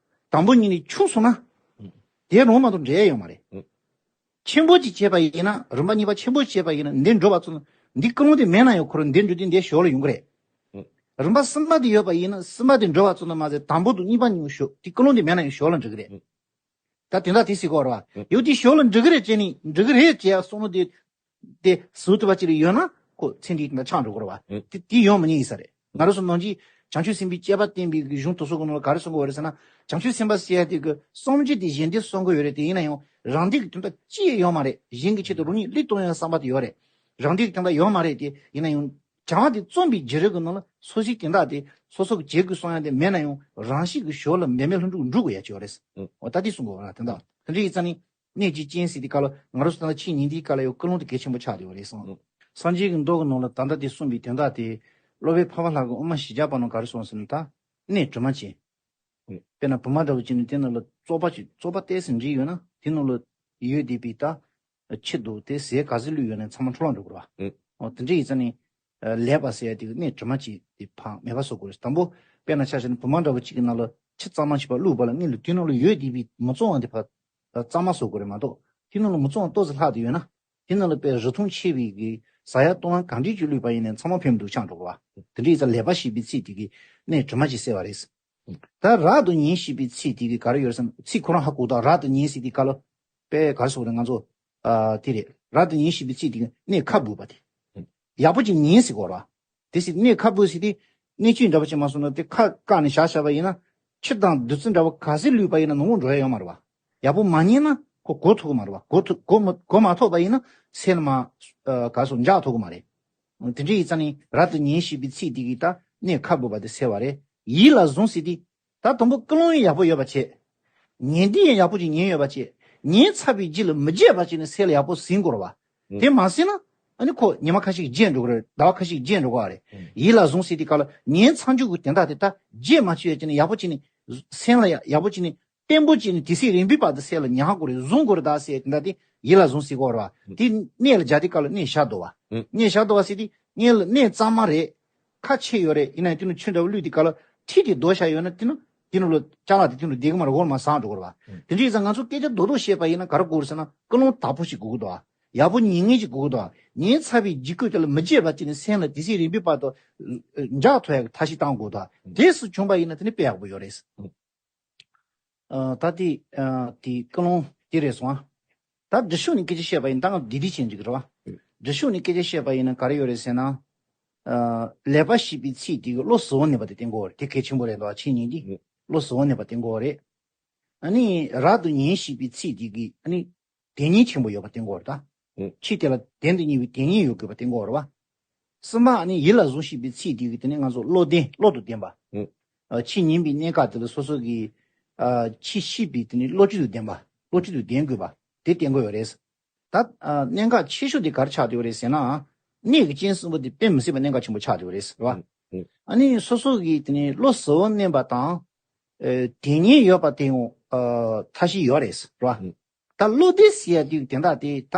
དང་པོ་ཉིད་ནས་ཆུང་སོང་ན། ཨུ། དེ་རང་མ་གཏོགས་འབྲེལ་ཡ་ཡོད་མ་རེད། ཨུ། ཆེན་པོ་ཅིག་བྱས་པ་ཡིན་ན། རིམ་པ་གཉིས་པ་ཆེན་པོ་བྱས་པ་ཡིན་ན་འདི་འགྲོ་བ་ཚོ་ན་འདི་ཀུན་སློང་དེ་མེད་ན་ཡང་ཁོ་རང་འདི་འགྲོ་དུས་འདི་ཞོར་ལ་ཡོང་གི་རེད། ཨུ། རིམ་པ་གསུམ་པ་དེ་ཡོད་པ་ཡིན་ན་གསུམ་པ་དེ་འགྲོ་བ་ཚོ་ན་མ་ཟད་དང་པོ་དང་གཉིས་པ་གཉིས་ཞོར་དེ་ཀུན་སློང་དེ་མེད་ན་ཡང་ཞོར་ལ་འགྲོ་གི་རེད། ཨུ། ད་དེ་འདྲ་དེ་སྲིད་གོ་ར་བ། ཨུ། ཡོད་དེ་ཞོར་ལ་འགྲོ་གི་རེད་ཅེས་ནི་འགྲོ་གི་རེད་ཅེས་བསམ་བློ་དེ། དེ་ཟུར་དུ་བ་ཅིག་ལ་ཡོད་ན་ཁོ་ཚེ་འདིའི་དོན་དག་ཆགས་འགྲོ་གི་རེད་བ། ཨུ། དེ་དེ་ཡོང་མི་ཉན་ཡིན་ས་རེད། ང་རང་ཚོ་ནང་གི་བྱང་ཆུབ་སེམས་དཔའི་སྤྱད་པ་བསྟན་པའི་གི་གཞུང་དེ་ཚོ་གི་ནང་ལ་ག་རེ་གསུང་གི་ཡོད་རེད་ཟེར་ན། བྱང་ཆུབ་སེམས་དཔའ་ཟེར་ཡ་དེ་གི་བསམ་རྒྱུ་དེ་གཞན་དོན་བསམ་གི་ཡོད་རེད་དེ། ཡིན་ན་ཡང་རང་སྡིག་གི་དོན་དག་ཅི་ཡང་ཡོད་མ་རེད། གཞན་གྱི་ཆེད་དུ་རང་ཉིད་བློས་གཏོང་ཡ་བསམ་པ་དེ་ཡོད་རེད། རང་སྡིག་གི་དོན་དག་ཡོད་མ་རེད་དེ། ཡིན་ན་ཡང་བྱ་བ་དེ་རྩོམ་པའི་བརྒྱུད་རིམ་གི་ནང་ལ་སོ་སོའི་དོན་དག་དེ་སོ་སོ་གི་བྱེད་དགོས་བསམ་ཡ་དེ་མེད་ན་ཡང་རང་བཞིན་གྱི་ཞོར་ལ་འབད་མེད་ལྷུན་གྲུབ་འགྲུབ་དགོས་ཡ་ཅིག་ཡོད་རེད། ཨོ་ད་དེ་གསུང་དགོས་ར་དོན་དག་དེ་འདྲ་ཡིན་ཙང་ནི། གནས་ཀྱི་རྐྱེན་ཟེར་དེ་ག་ལ་ང་རང་ཚོ་ད་ལྟ་ཕྱི་ཉིན་དེའི་སྐབས་ལ་ཡང་ཀུན་སློང་དེ་གལ་ཆེན་པོ་ཆགས་བསྡད་ཡོད་རེད་གསུངས། སངས་རྒྱས་ཀྱི་མདོ་གི་ནང་ལ་ད་ལྟ་དེ་གསུངས་པའི་དོན་དག་དེ། སློབ་དཔོན་འཕགས་པ་ལྷ་གིས་དབུ་མ་བཞི་བརྒྱ་པ་ནང་ག་རེ་གསུངས་ཟེར་ན། ད་གནས་གྲིབ་མ་ཅན། དཔེར་ན་བི་མ་འདྲ་བོ་ཅིག་ནི་དེ་ནང་ལ་བཙོག་པ་ཅིག་བཙོག་པ་ཏོག་ཙམ་འདྲེས་ཡོད་ན་དེ་ནང་ལ་ཡོད་བསྡད་པའི་ད་ཁྱི་འདུག་དེ་ཟས་ག་ཚོད་བླུགས་ཡོད་ན་ཚང་མ་འཕྲོ་བརླག་འགྲོ་གི་རེད་བ། ཨོ་དེ་འདྲ་ཡིན་ཙང་ནི། ལེགས་པ་ཟེར་ཡ་དེ་གི་གནས་གྲིབ་མ་ཅན་དེ་ཕར་མེད་པ་བཟོ་དགོས་རེད། དང་པོ་དཔེར་ན་ཆ་བཞག་ན་བི་མ་འདྲ་བོ་ཅིག་གི་ནང་ལ་ཁྱི་གཙང་མ་ཞིག་ཕར་བླུགས་པ་ལ་སྔོན་ལ་དེ་ནང་ལ་ཡོད་བསྡད་པའི་མི་གཙང་བ་དེ་ཕར་གཙང་མ་བཟོ་དགོས་རེད་མ་གཏོགས། དེ་ནང་ལ་མི་གཙང་བ་ཏོག་ཙམ་ལྷག་བསྡད་ཡོད་ན། དེ་ནང་ལ་དཔེ་རི་མཐོང་ཆེ་བའི་གི་ཟ་ཡ་བཏུང་ཡ་ག་འདྲས་ཅིག་བླུགས་པ་ཡིན་ནའི་ཚང་མ་ཕན་མི་འདུག་ཆགས་འགྲོ་གི་རེད་བ། དེ་འདྲ་ཡིན་ཙང་ལེགས་པ་ཞེས་པའི་ཚིག་དེ་གིས་གནས་གྲིབ་མ་ཅན་ཟེར་བ་རེད། ད་རབ་ཏུ་ཉེས་ཞེས་པའི་ཚིག་དེ་གིས་ག་རེ་ཡོད་རེད་ཟེར་ན། ཚིག་ཁོ་རང་ཧ་གོ་དང་། རབ་ཏུ་ཉེས་ཟེར་དེ་ག་ལ་དཔེ་ག་རེ་ཟེར་དགོས་རེད། ང་ཚོ་ཨ་དེ་རེད། རབ་ཏུ་ཉེས་ཞེས་པའི་ཚིག་དེ་གིས་གནས་ཁ་སྦུབ་པ་དེ། ཡག་པོ་ཅིག་ཉན་ཟེར་གོ་ར། དེ་ཟེར་གནས་ཁ་སྦུབ་ཟེར་དེ། གནས་ཚུལ་འདྲ་པོ་ཅིག་མ་སོང་ན་དེ་ཁ་བཀག་ནས་བཞག་བཞག་པ་ཡིན་ན། ཁྱི་དང་བདུད་རྩི་འདྲ་པོ་ག་ཚོད་བླུགས་པ་ཡིན་ན་ནོར་འགྲོ་ཡ་ཡོད་མ་རེད་བ། ཡག་པོ་མ་ཉན་ན་ཁོ་གོ་ཐུབ་ཀྱི་མ་རེད་བ། གོ་ཐུབ་གོ་མ་གོ་མ་ཐུབ་པ་ཡིན་ན་སེམས་ལ་མ་ཨ་ག་སོ་འཇགས་ཐུབ་ཀྱི་མ་རེད། དེ་འདྲ་ཡིན་ཙང་ནི་རབ་ཏུ་ཉེས་ཞེས་པའི་ཚིག་དེ་གིས་ད་གནས་ཁ་སྦུབ་པ་དེ་ཟེར་བ་རེད། ཡིད་ལ་བཟུང་ཟེར་དེ། ད་དང་པོ་ཀུན་སློང་ཡག་པོ་ཡོད་པ་བྱེད། ཉན་དེ་ཡང་ཡག་པོ་ཅིག་ཉན་ཡོད་པ་བྱེད། ཉན་ཚར་བའི་རྗེས་ལ་མི་བརྗེད་པ་ཅིག་ནི་སེམས་ལ་ཡག་པོ་ཟིན་དགོས་རེད་བ། དེ་མ་ཟིན་ན་ཨ་ནི་ཁོ་ཉི་མ་ཁ་ཤས་བརྗེད་འགྲོ་གི་རེད། ཟླ་བ་ཁ་ཤས་བརྗེད་འགྲོ་གི་རེད། ཡིད་ལ་བཟུང་ཟེར་དེ་ག་ལ་ཉན་ཚར་འཇུག་གི་དོན་དག་དེ་ད་བརྗེད་མ་བཅུག་ཡ་ཅིག་ནི་ཡག་པོ་ཅིག་ནི། སེམས་ལ་ཡག་ཡག་པོ་ཅིག་ནི། བརྟན་པོ་ཅིག་ནི་དེ་སྲིད་རིམ་པས་བར་དུ་སེམས་ལ་ཉར་དགོས་རེད། བཟུང་དགོས་རེད་ད་ཟེར་དེ་འདྲ་དེ་ཡིད་ལ་བཟུང་ཟེར་གོ་ར་བ། དེ་གནད་ལ་སྦྱར་དེ་སྐབས་ལ་གནད་བཞག་འདུག་བ། གནད་བཞག་འདུག་བ་ཟེར་དེ་གནད་ལ་གནད་གཙང་མ་རེད། ཁ་ཕྱེ་ཡོད་རེད། ཡིན་ན་ཡང་དེ་ནང་ཆུ་འདྲ་བོ་བླུགས་དེ་སྐབས་ལ་ཁྲིད་དེ་རྡོ་བཞག་ཡོད་ན་དེ་ནང་དེ་ནང་ལ་ཅ་ལག་དེ་དེ་ནང་བསྡད་གི་མ་རེད། འོག་མ་ཟག་འགྲོ་གི་རེད་བ། དེ་འདྲ་ཡིན་ཙང་ང་ཚོ་སྐད་ཆ་རྡོག་རྡོག་བཤད་པ་ཡིན་ན་ག་རེ་དགོས་རེད་ཟེར་ན་ཀུན་སློང་དག་པོ་ཞིག་དགོས་ཀྱི་འདུག་བ། ཡག་པོ་ཉན་མཁན་ཞིག་དགོས་ཀྱི་འདུག་བ། ཉན་ཚར་བའི་རྗེས་ཁོ་དེ་ལ་མི་བརྗེད་པ་ཅིག་ནི་སེམས་ལ་དེ་སྲིད་རིམ་པས་བར་དུ་འཇགས་ཐུབ་ཡག་གི་ཐབས་ཤེས་བཏང་དགོས་འདུག་བ། དེ་སུ་བྱུང་པ་ཡིན་ན་དེ་ནི་དཔེ་ཡག་པོ་ཡོད་རེད། ཨ་ད་དེ་ཨ་དེ་ཀུན་སློང་དེ་རེད་སོང་ཨ། ད་འདྲི་ཤོག་ནས་སྐད་ཆ་བཤད་པ་ཡིན་ད་ང་བདེ་བདེ་བྱེད་འཇུག་རེད་བ། འདྲི་ཤོག་ནས་སྐད་ཆ་བཤད་པ་ཡིན་ན་ག་རེ་ཡོད་རེད་ཟེར་ན། ཨ་ལེགས་པ་ཞེས་པའི་ཚིག་དེ་གིས་བློ་གཟུ་བོར་གནས་པ་དེ་བསྟན་གྱི་ཡོད་རེད། དེ་གལ་ཆེན་པོ་རེད་འདུག་བ། ཆོས་ཉིད་འདི་ཨུ། བློ་གཟུ་བོར་གནས་པ་བསྟན་གྱི་ཡོད་རེད། ཨ་ནི་རབ་ཏུ་ཉེས་ཞེས་པའི་ཚིག་དེ་གིས་ཨ་ནི་དེ་ཉིད་ཆེན་པོ་ཡོད་པ་བསྟན་གྱི་ཡོད་རེད་ད། ཨུ། ཆོས་དེ་ལ་བདེན་དུ་གཉེར་བའི་དེ་ཉིད་ཡོད་དགོས་པ་བསྟན་གྱི་ཡོད་རེད་བ། གསུམ་པ་ནི་ཡིད་ལ་བཟུང་ཞེས་པའི་ཚིག་དེ་གིས་དེ་ནི་ང་ཚོ་བློ་ལྡན་བློ་དང་ལྡན་པ། ཨ་ཕྱི་ཉིན་པའི་གནས་སྐབས་དེ་ལ་སོ་སོ་གི་ཨ་ཕྱི་ཤེས་པའི་དེ་ནི་བློ་གྲོས་དང་ལྡན་པ། བློ་གྲོས་དང་ལྡན་དགོས་པ་དེ་བསྟན་གྱི་ཡོད་རེད། ད་ཨ་གནད་འགག་ཆེ་ཤོས་དེ་ག་རེ་ཆགས་བསྡད་ཡོད་རེད་ཟེར་ན། གནས་ཀྱི་རྐྱེན་གསུམ་པོ་དེ་དཔེ་མི་སྲིད་པ་གནད་འགག་ཆེན་པོ་ཆགས་བསྡད་ཡོད་རེད་ཟེར་བ། ཨ་ནི་སོ་སོ་གི་དེ་ནི་བློ་གཟུ་བོར་གནས་པ་དང་། ཨ་དེ་ཉིད་ཡོད་པ་དེ་ཡང་ཨ་ཐབས་ཤེས་ཡོད་རེད་ཟེར་བ། ད་བློ་ལྡན་ཟེར་ཡ་དེ་དེ་འདྲ་དེ་ད།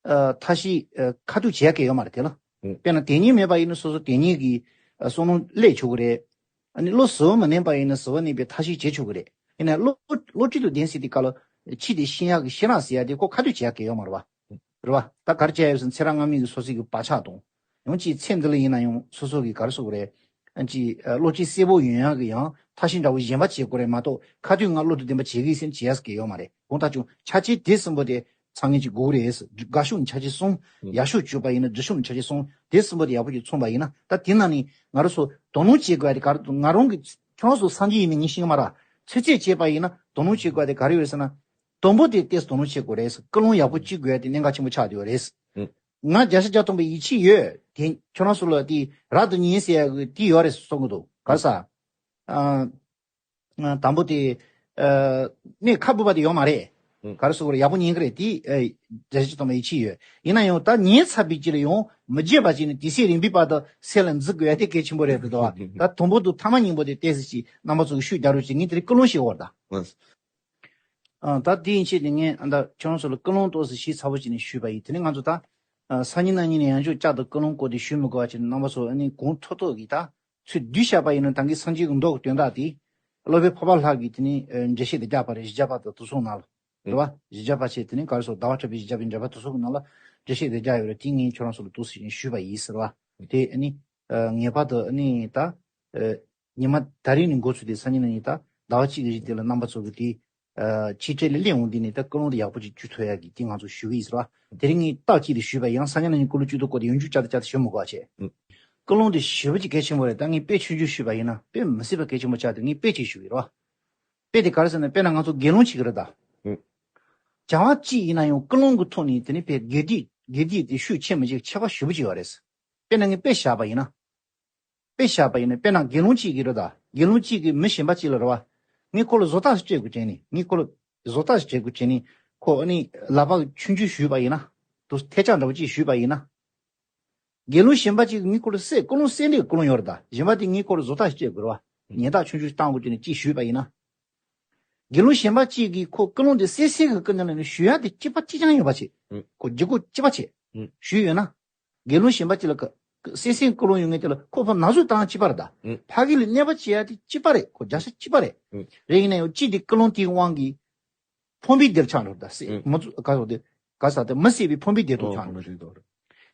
ཨ་ཐབས་ཤེས་ཨ་ཁ་ཐུག་བྱེད་ཡ་གི་ཡོད་མ་རེད་དེ་ལ། ཨུ། དཔེར་ན་དེ་ཉིད་མེད་པ་ཡིན་ན་སོ་སོ་དེ་ཉིད་ཀྱི་ཨ་བསམ་བློ་སླེབས་ཆོག་གི་རེད། ཨ་ནི་བློ་གཟུ་བོར་མ་གནས་པ་ཡིན་ན་གཟུ་བོར་གནས་པའི་ཐབས་ཤེས་བྱེད་ཆོག་གི་རེད། ཡིན་ན་བློ་བློ་གྲོས་དང་ལྡན་ཟེར་དེ་ག་ལ་ཕྱི་དེ་ཤེས་ཡ་གི་ཤེས་རབ་ཟེར་ཡ་དེ་ཁོ་ཁ་ཐུག་བྱེད་ཡ་གི་ཡོད་མ་རེད་བ། རེད་བ། ད་ག་རེ་བྱས་ཡོད་ཟེར་ན་ཚེ་རབས་སྔ་མའི་གི་སོ་སོའི་གི་བག་ཆགས་དང་། ཡང་ཅིག་ཚེ་འདི་ལ་ཡིན་ན་ཡང་སོ་སོ་གི་ག་རེ་ཟེར་དགོས་རེད། ཨ་ཅིག་ཨ་བློ་སྐྱེད་གསལ་པོ་ཡོང་ཡག་གི་ཡང་ཐབས་ཤེས་འདྲ་བོ་གཞན་པ་བྱེད་དགོས་རེད་མ་གཏོགས་ཁ་ཐུག་ང་བློ་དང་ལྡན་པ་བྱེད་གི་ཟེར་ནས་བྱེད་ཡག་གི་ཡོད་མ་རེད། གང་ལྟར་ཀྱང་ཆ་རྐྱེན་དེ་གསུམ་པོ་དེ་ཚང་མཁན་ཅིག་དགོས་རེད། དགའ་ཕྱོགས་ནས་ཆ་རྐྱེན་གསུམ། ཨུ། ཡག་ཕྱོགས་བཅོས་པ་ཡིན་ན་འདྲི་ཤོག་ནས་ཆ་རྐྱེན་གསུམ། དེ་གསུམ་པོ་དེ་ཡག་པོ་ཅིག་མཚུངས་པ་ཡིན་ན་ད་དེ་ན་ནི་ང་རང་ཚོ་དོ་སྣང་བྱེད་དགོས་ཡ་དེ་ག་རེ་འདུག་ང་རང་གི་ཁྱོད་རང་ཚོ་སངས་རྒྱས་ཡིན་མིན་ངས་ཤེས་ཀྱི་མ་རེད། ཚོད་རྩིས་བྱས་པ་ཡིན་ན་དོ་སྣང་བྱེད་དགོས་ཡ་དེ་ག་རེ་ཡོད་ཟེར་ན། དང་པོ་དེ་ཏོག་ཙམ་དོ་སྣང་བྱེད་དགོས་རེད། ཀུན་སློང་ཡག་པོ་གཅིག་དགོས་ཡ་དེ་གནད་འགག་ཆེན་པོ་ཆགས་བསྡད་ཡོད་རེད། ཨུ། ང་བརྒྱ་ཆ་བརྒྱ་ཐམ་པ་ཡིད་ཆེས་ཡོད། དེ་ཁྱོད་རང་ཚོ་ལ་དེ་རབ་ཏུ་ཉེས་ཟེར་ཡ་གི་དེ་ཡོད་རེད་གསུང་གི་འདུག་ག་རེ་ཟེར། ཨ། དང་པོ་དེ། ཨ། གནས་ཁ་སྦུབ་པ་དེ་ཡོད་མ་རེད། ཨུ། ག་རེ་ཟེར་དགོས་རེད། ཡག་པོ་ཉན་གི་རེད་དེ། ཨ། བརྒྱ་ཆ་བརྒྱ་ཐམ་པ་ཡིད་ཆེས་ཡོད། ཡིན་ན་ཡང་ད་ཉན་ཚར་བའི་རྗེས་ལ་ཡང་མི་བརྗེད་པ་ཅིག་ནི་དེ་སྲིད་རིམ་པས་བར་དུ་སེམས་ལ་འཛིན་དགོས་ཡ་དེ་གལ་ཆེན་པོ་རེད་འདུག་བ། ད་དང་པོ་དང་ཐ་མ་གཉིས་པོ་དེ་ཏོག་ཙམ་ཅིག་རྣམ་པ་ཚོ་གི་ཤུགས་རྒྱག་རོགས་བྱེད། ངས་དེ་རིང་ཀུན་སློང་ཞིག་འོར་ད། ཨུ། ཨ། ད་དེ་ཡིན་ཕྱིར་དེ་ངས་ཨ་ད་ཁྱོད་རང་ཚོ་ལ་ཀུན་སློང་ཏོག་ཙམ་ཞིབ་ཚགས་པོ་བྱས་ནས་ཞུས་པ་ཡིན། དེ་ནས་ང་ཚོ་ད་ཨ་སང་ཉིན་གནངས་ཉིན་ནས་ཡང་བསྐྱར་བསྐྱར་དུ་ཀུན་སློང་སྐོར་དེ་ཞུ་མི་དགོས་པ་བྱས་ནས་རྣམ་པ་ཚོ་ཨ་ནི་གོང་མཐོར་ཐུག་གི་ད་ཚུར་བསྡུས་བཞག་པ་ཡིན་ན་ད་གིན་སངས་རྒྱས་ཀྱི་མདོ་གི་དོན་དག་དེ་སློབ་དཔོན་འཕགས་པ་ལྷ་གིས་དེ་ནས་ཨ་འགྲེལ་བཤད་བདེ་རྒྱས་པ་རེད། བཞི་བརྒྱ་པ་དང་དེ་ཚོ་ནང་ལ་རེད་བ། བཞི་བརྒྱ་པ་བྱས་དེ་ནས་ག་རེ་ཟེར། ཟླ་བ་གྲགས་པའི་བཞི་བརྒྱ་པའི་འགྲེལ་པ་དེ་ཚོ་གི་ནང་ལ་འགྲེལ་བཤད་བདེ་རྒྱས་ཡོད་རེད། དེ་ངས་ཁྱོད་རང་ཚོ་ལ་ཏོག་ཙམ་ཞུས་པ་ཡིན་ཟེར་བ། དེ་ཨ་ནི་ཨ་ངེས་པར་དུ་ཨ་ནི་ད་ཨ་ཉི་མ་ད་རིང་ནས་འགོ་ཚུགས་ཏེ་སང་ཉིན་གནངས་ཉིན་ད་ཟླ་བ་གཅིག་གི་རིང་དེ་ལ་རྣམ་པ་ཚོ་གི་དེ་ཨ་ཆིག་སྒྲིལ་ལ་གླེང་འོང་དུས་ནས་ད་ཀུན་སློང་དེ་ཡག་པོ་ཅིག་བཅུག་ཐུབ་ཡག་གི་དེ་ང་ཚོ་ཞུ་གི་ཡིན་ཟེར་བ། དེ་རིང་ངས་རྟགས་གཅིག་དེ་ཞུས་པ་ཡང་སང་ཉིན་གནངས་ཉིན་ཀུན་སློང་བཅུ་དང་སྐོར་དེ་ཡང་བསྐྱར་དུ་བསྐྱར་དུ་ཞུ་མི་དགོས་པ་བྱས། ཨུ། ཀུན་སློང་དེ་ཞེ་པོ་ཅིག་གལ་ཆེན་པོ་རེད། ད་ངས་དཔེ་ཆུང་ཆུང་ཞུས་པ་ཡིན་ན། དཔེ་མི་སྲིད་པ་གལ་ཆེན་པོ་ཆགས་དུས་ངས་དཔེ་ཅིག་ཞུ་གི་རེད་བ། དཔེ་དེ་ག་རེ་ཟེར་ན། དཔེར་ན་ང་ཚོ་དགེ་སློང་བྱེད་ཀྱི་རེད་ད། ཨུ། བྱ་བ་ཅི་ཡིན་ན་ཡང་ཀུན་སློང་གི་ཐོག་ནས་དེ་ནི་དཔེ་དགེ་སྡིག་དགེ་སྡིག་དེ་ཤུགས་ཆེ་མི་ཆེ་ཁྱད་པར་ཞེ་པོ་ཅིག་ཡོད་རེད། དཔེར་ན་ངས་དཔེ་བཞག་པ་ཡིན་ན། དཔེ་བཞག་པ་ཡིན་ན། དཔེར་ན་དགེ་སློང་གཅིག་གིས་རེད་ད། དགེ་སློང་གཅིག་གིས་མི་གཞན་པ་གཅིག་ལ་རེད་བ། ངས་ཁོ་ལ་བཟོ་ལྟ་ཞིག་སྤྲད་དགོས་དྲན་ནས། ངས་ཁོ་ལ་བཟོ་ལྟ་ཞིག་སྤྲད་དགོས་དྲན་ནས། ཁོ་ཨ་ནི་ལག་པ་ཆུང་ཆུང་ཞུས་པ་ཡིན་ན། དུ་ཐལ་ལྕག་འདྲ་བོ་གཅིག་ཞུས་པ་ཡིན་ན། དགེ་སློང་གཞན་པ་གཅིག་གིས་ངས་ཁོ་ལ་སེ་ཀུན་སློང་སེ་འདྲའི་ཀུན་སློང་ཡོད་རེད་ད། གཞན་པ་དེ་ངས་ཁོ་ལ་བཟོ་ལྟ་ཞིག་སྤྲད་དགོས་རེད་བ། ཉེན་བརྡ་ཆུང་ཆུང་ཞིག་བཏང་དགོས་དྲན་ནས་གཅིག་ཞུས་པ་ཡིན་ན། དགེ་སློང་གཞན་པ་གཅིག་གིས་ཁོ་ཀུན་སློང་དེ་སེ་སེ་གི་ཀུན་སློང་ལ་ཞུ་ཡ་དེ་གཅིག་པ་གཅིག་རྐྱང་ཡོད་པ་བྱེད། ཨུ། ཁོ་བརྒྱུད་སྐུར་གཅིག་པ་བྱེད། ཨུ། ཞུས་ཡོད་ན། དགེ་སློང་གཞན་པ་གཅིག་ལ་ཀ་ཀ་སེ་སེ་ཀུན་སློང་ཡོད་མཁན་དེ་ལ་ཁོ་ཕར་ན་ཟུག་བཏང་གཅིག་པ་རེད་ད། ཨུ། ཕ་གི་ལ་གནོད་པ་བྱེད་ཡ་དེ་གཅིག་པ་རེད། ཁོ་རྒྱལ་ས་གཅིག་པ་རེད། ཨུ། རེད། ཡིན་ན་ཡང་གཅིག་དེ་ཀུན་སློང་དེའི་དབང་གིས་ཕོངས་པའི་སྡེར་ཆགས་འགྲོ་ད། སེ་ཨུ། མི་ཚུ་ག་ཟེར་དེ་ག་ཟེར་དེ་མི་སྲིད་པའི་ཕོངས་པའི་སྡེར་དུ་ཨོ་ཆགས་ཕོངས་པའི་འགྲོ། སྡེར་དུ།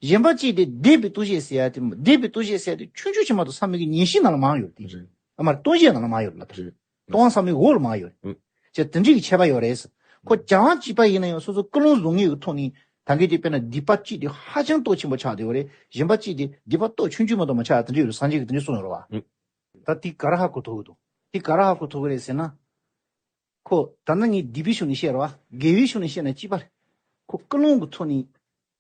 གཞན་པ་གཅིག་དེ་འདོད་པའི་ལྟོ་ཤས་ཟེར་ཡ་དེ། འདོད་པའི་ལྟོ་ཤས་ཟེར་ཡ་དེ་ཆུང་ཆུང་ཞིག་མ་གཏོགས་ཚང་མ་གི་ཉན་ཤེས་ནང་ལ་མང་ཡོད་དེ། རེད། ཨ་མ་ལྟོ་ཤས་ནང་ལ་མང་ཡོད་ལ། རེད། ལྟོ་བ་ཚང་མའི་འོག་ལ་མང་ཡོད། ཨུ། ཅེས་དེ་འདྲའི་གི་ཁྱད་པར་ཡོད་རེད། ཁོ་རྒྱལ་དབང་གཅིག་པ་ཡིན་ན་ཡང་སོ་སོ་ཀུན་སློང་བཟང་ངན་གྱི་ཐོག་ནས་ད་གིན་དེ། དཔེར་ན་སྡིག་པ་གཅིག་དེ་ཧ་ཅང་སྟོབས་ཆེན་པོ་ཆགས་བསྡད་ཡོད་རེད། གཞན་པ་གཅིག་དེ་སྡིག་པ་སྟོབས་ཆུང་ཆུང་མ་གཏོགས་མ་ཆགས། དེ་འདྲ་ཡོད་རེད། སངས་རྒྱས་ཀྱིས་དེ་འདྲ་གསུངས་ཡོད་རེད་བ། ཨུ། ད་དེ་ག་རེ་ཧ་གོ་ཐུབ་ཀྱི་འདུག་དེ་ག་རེ་ཧ་གོ་ཐུབ་ཀྱི་རེད་ཟེར་ན། ཁོ་ད་ནི་ངས་སྡིག་པའི་ཕྱོགས་ནས་བཤད་རེད་བ། དགེ་བའི་ཕྱོགས་ནས་བཤད་ན་གཅིག་པ་རེད། ཁོ་ཀུན་སློང་གི་ཐོག་ནས་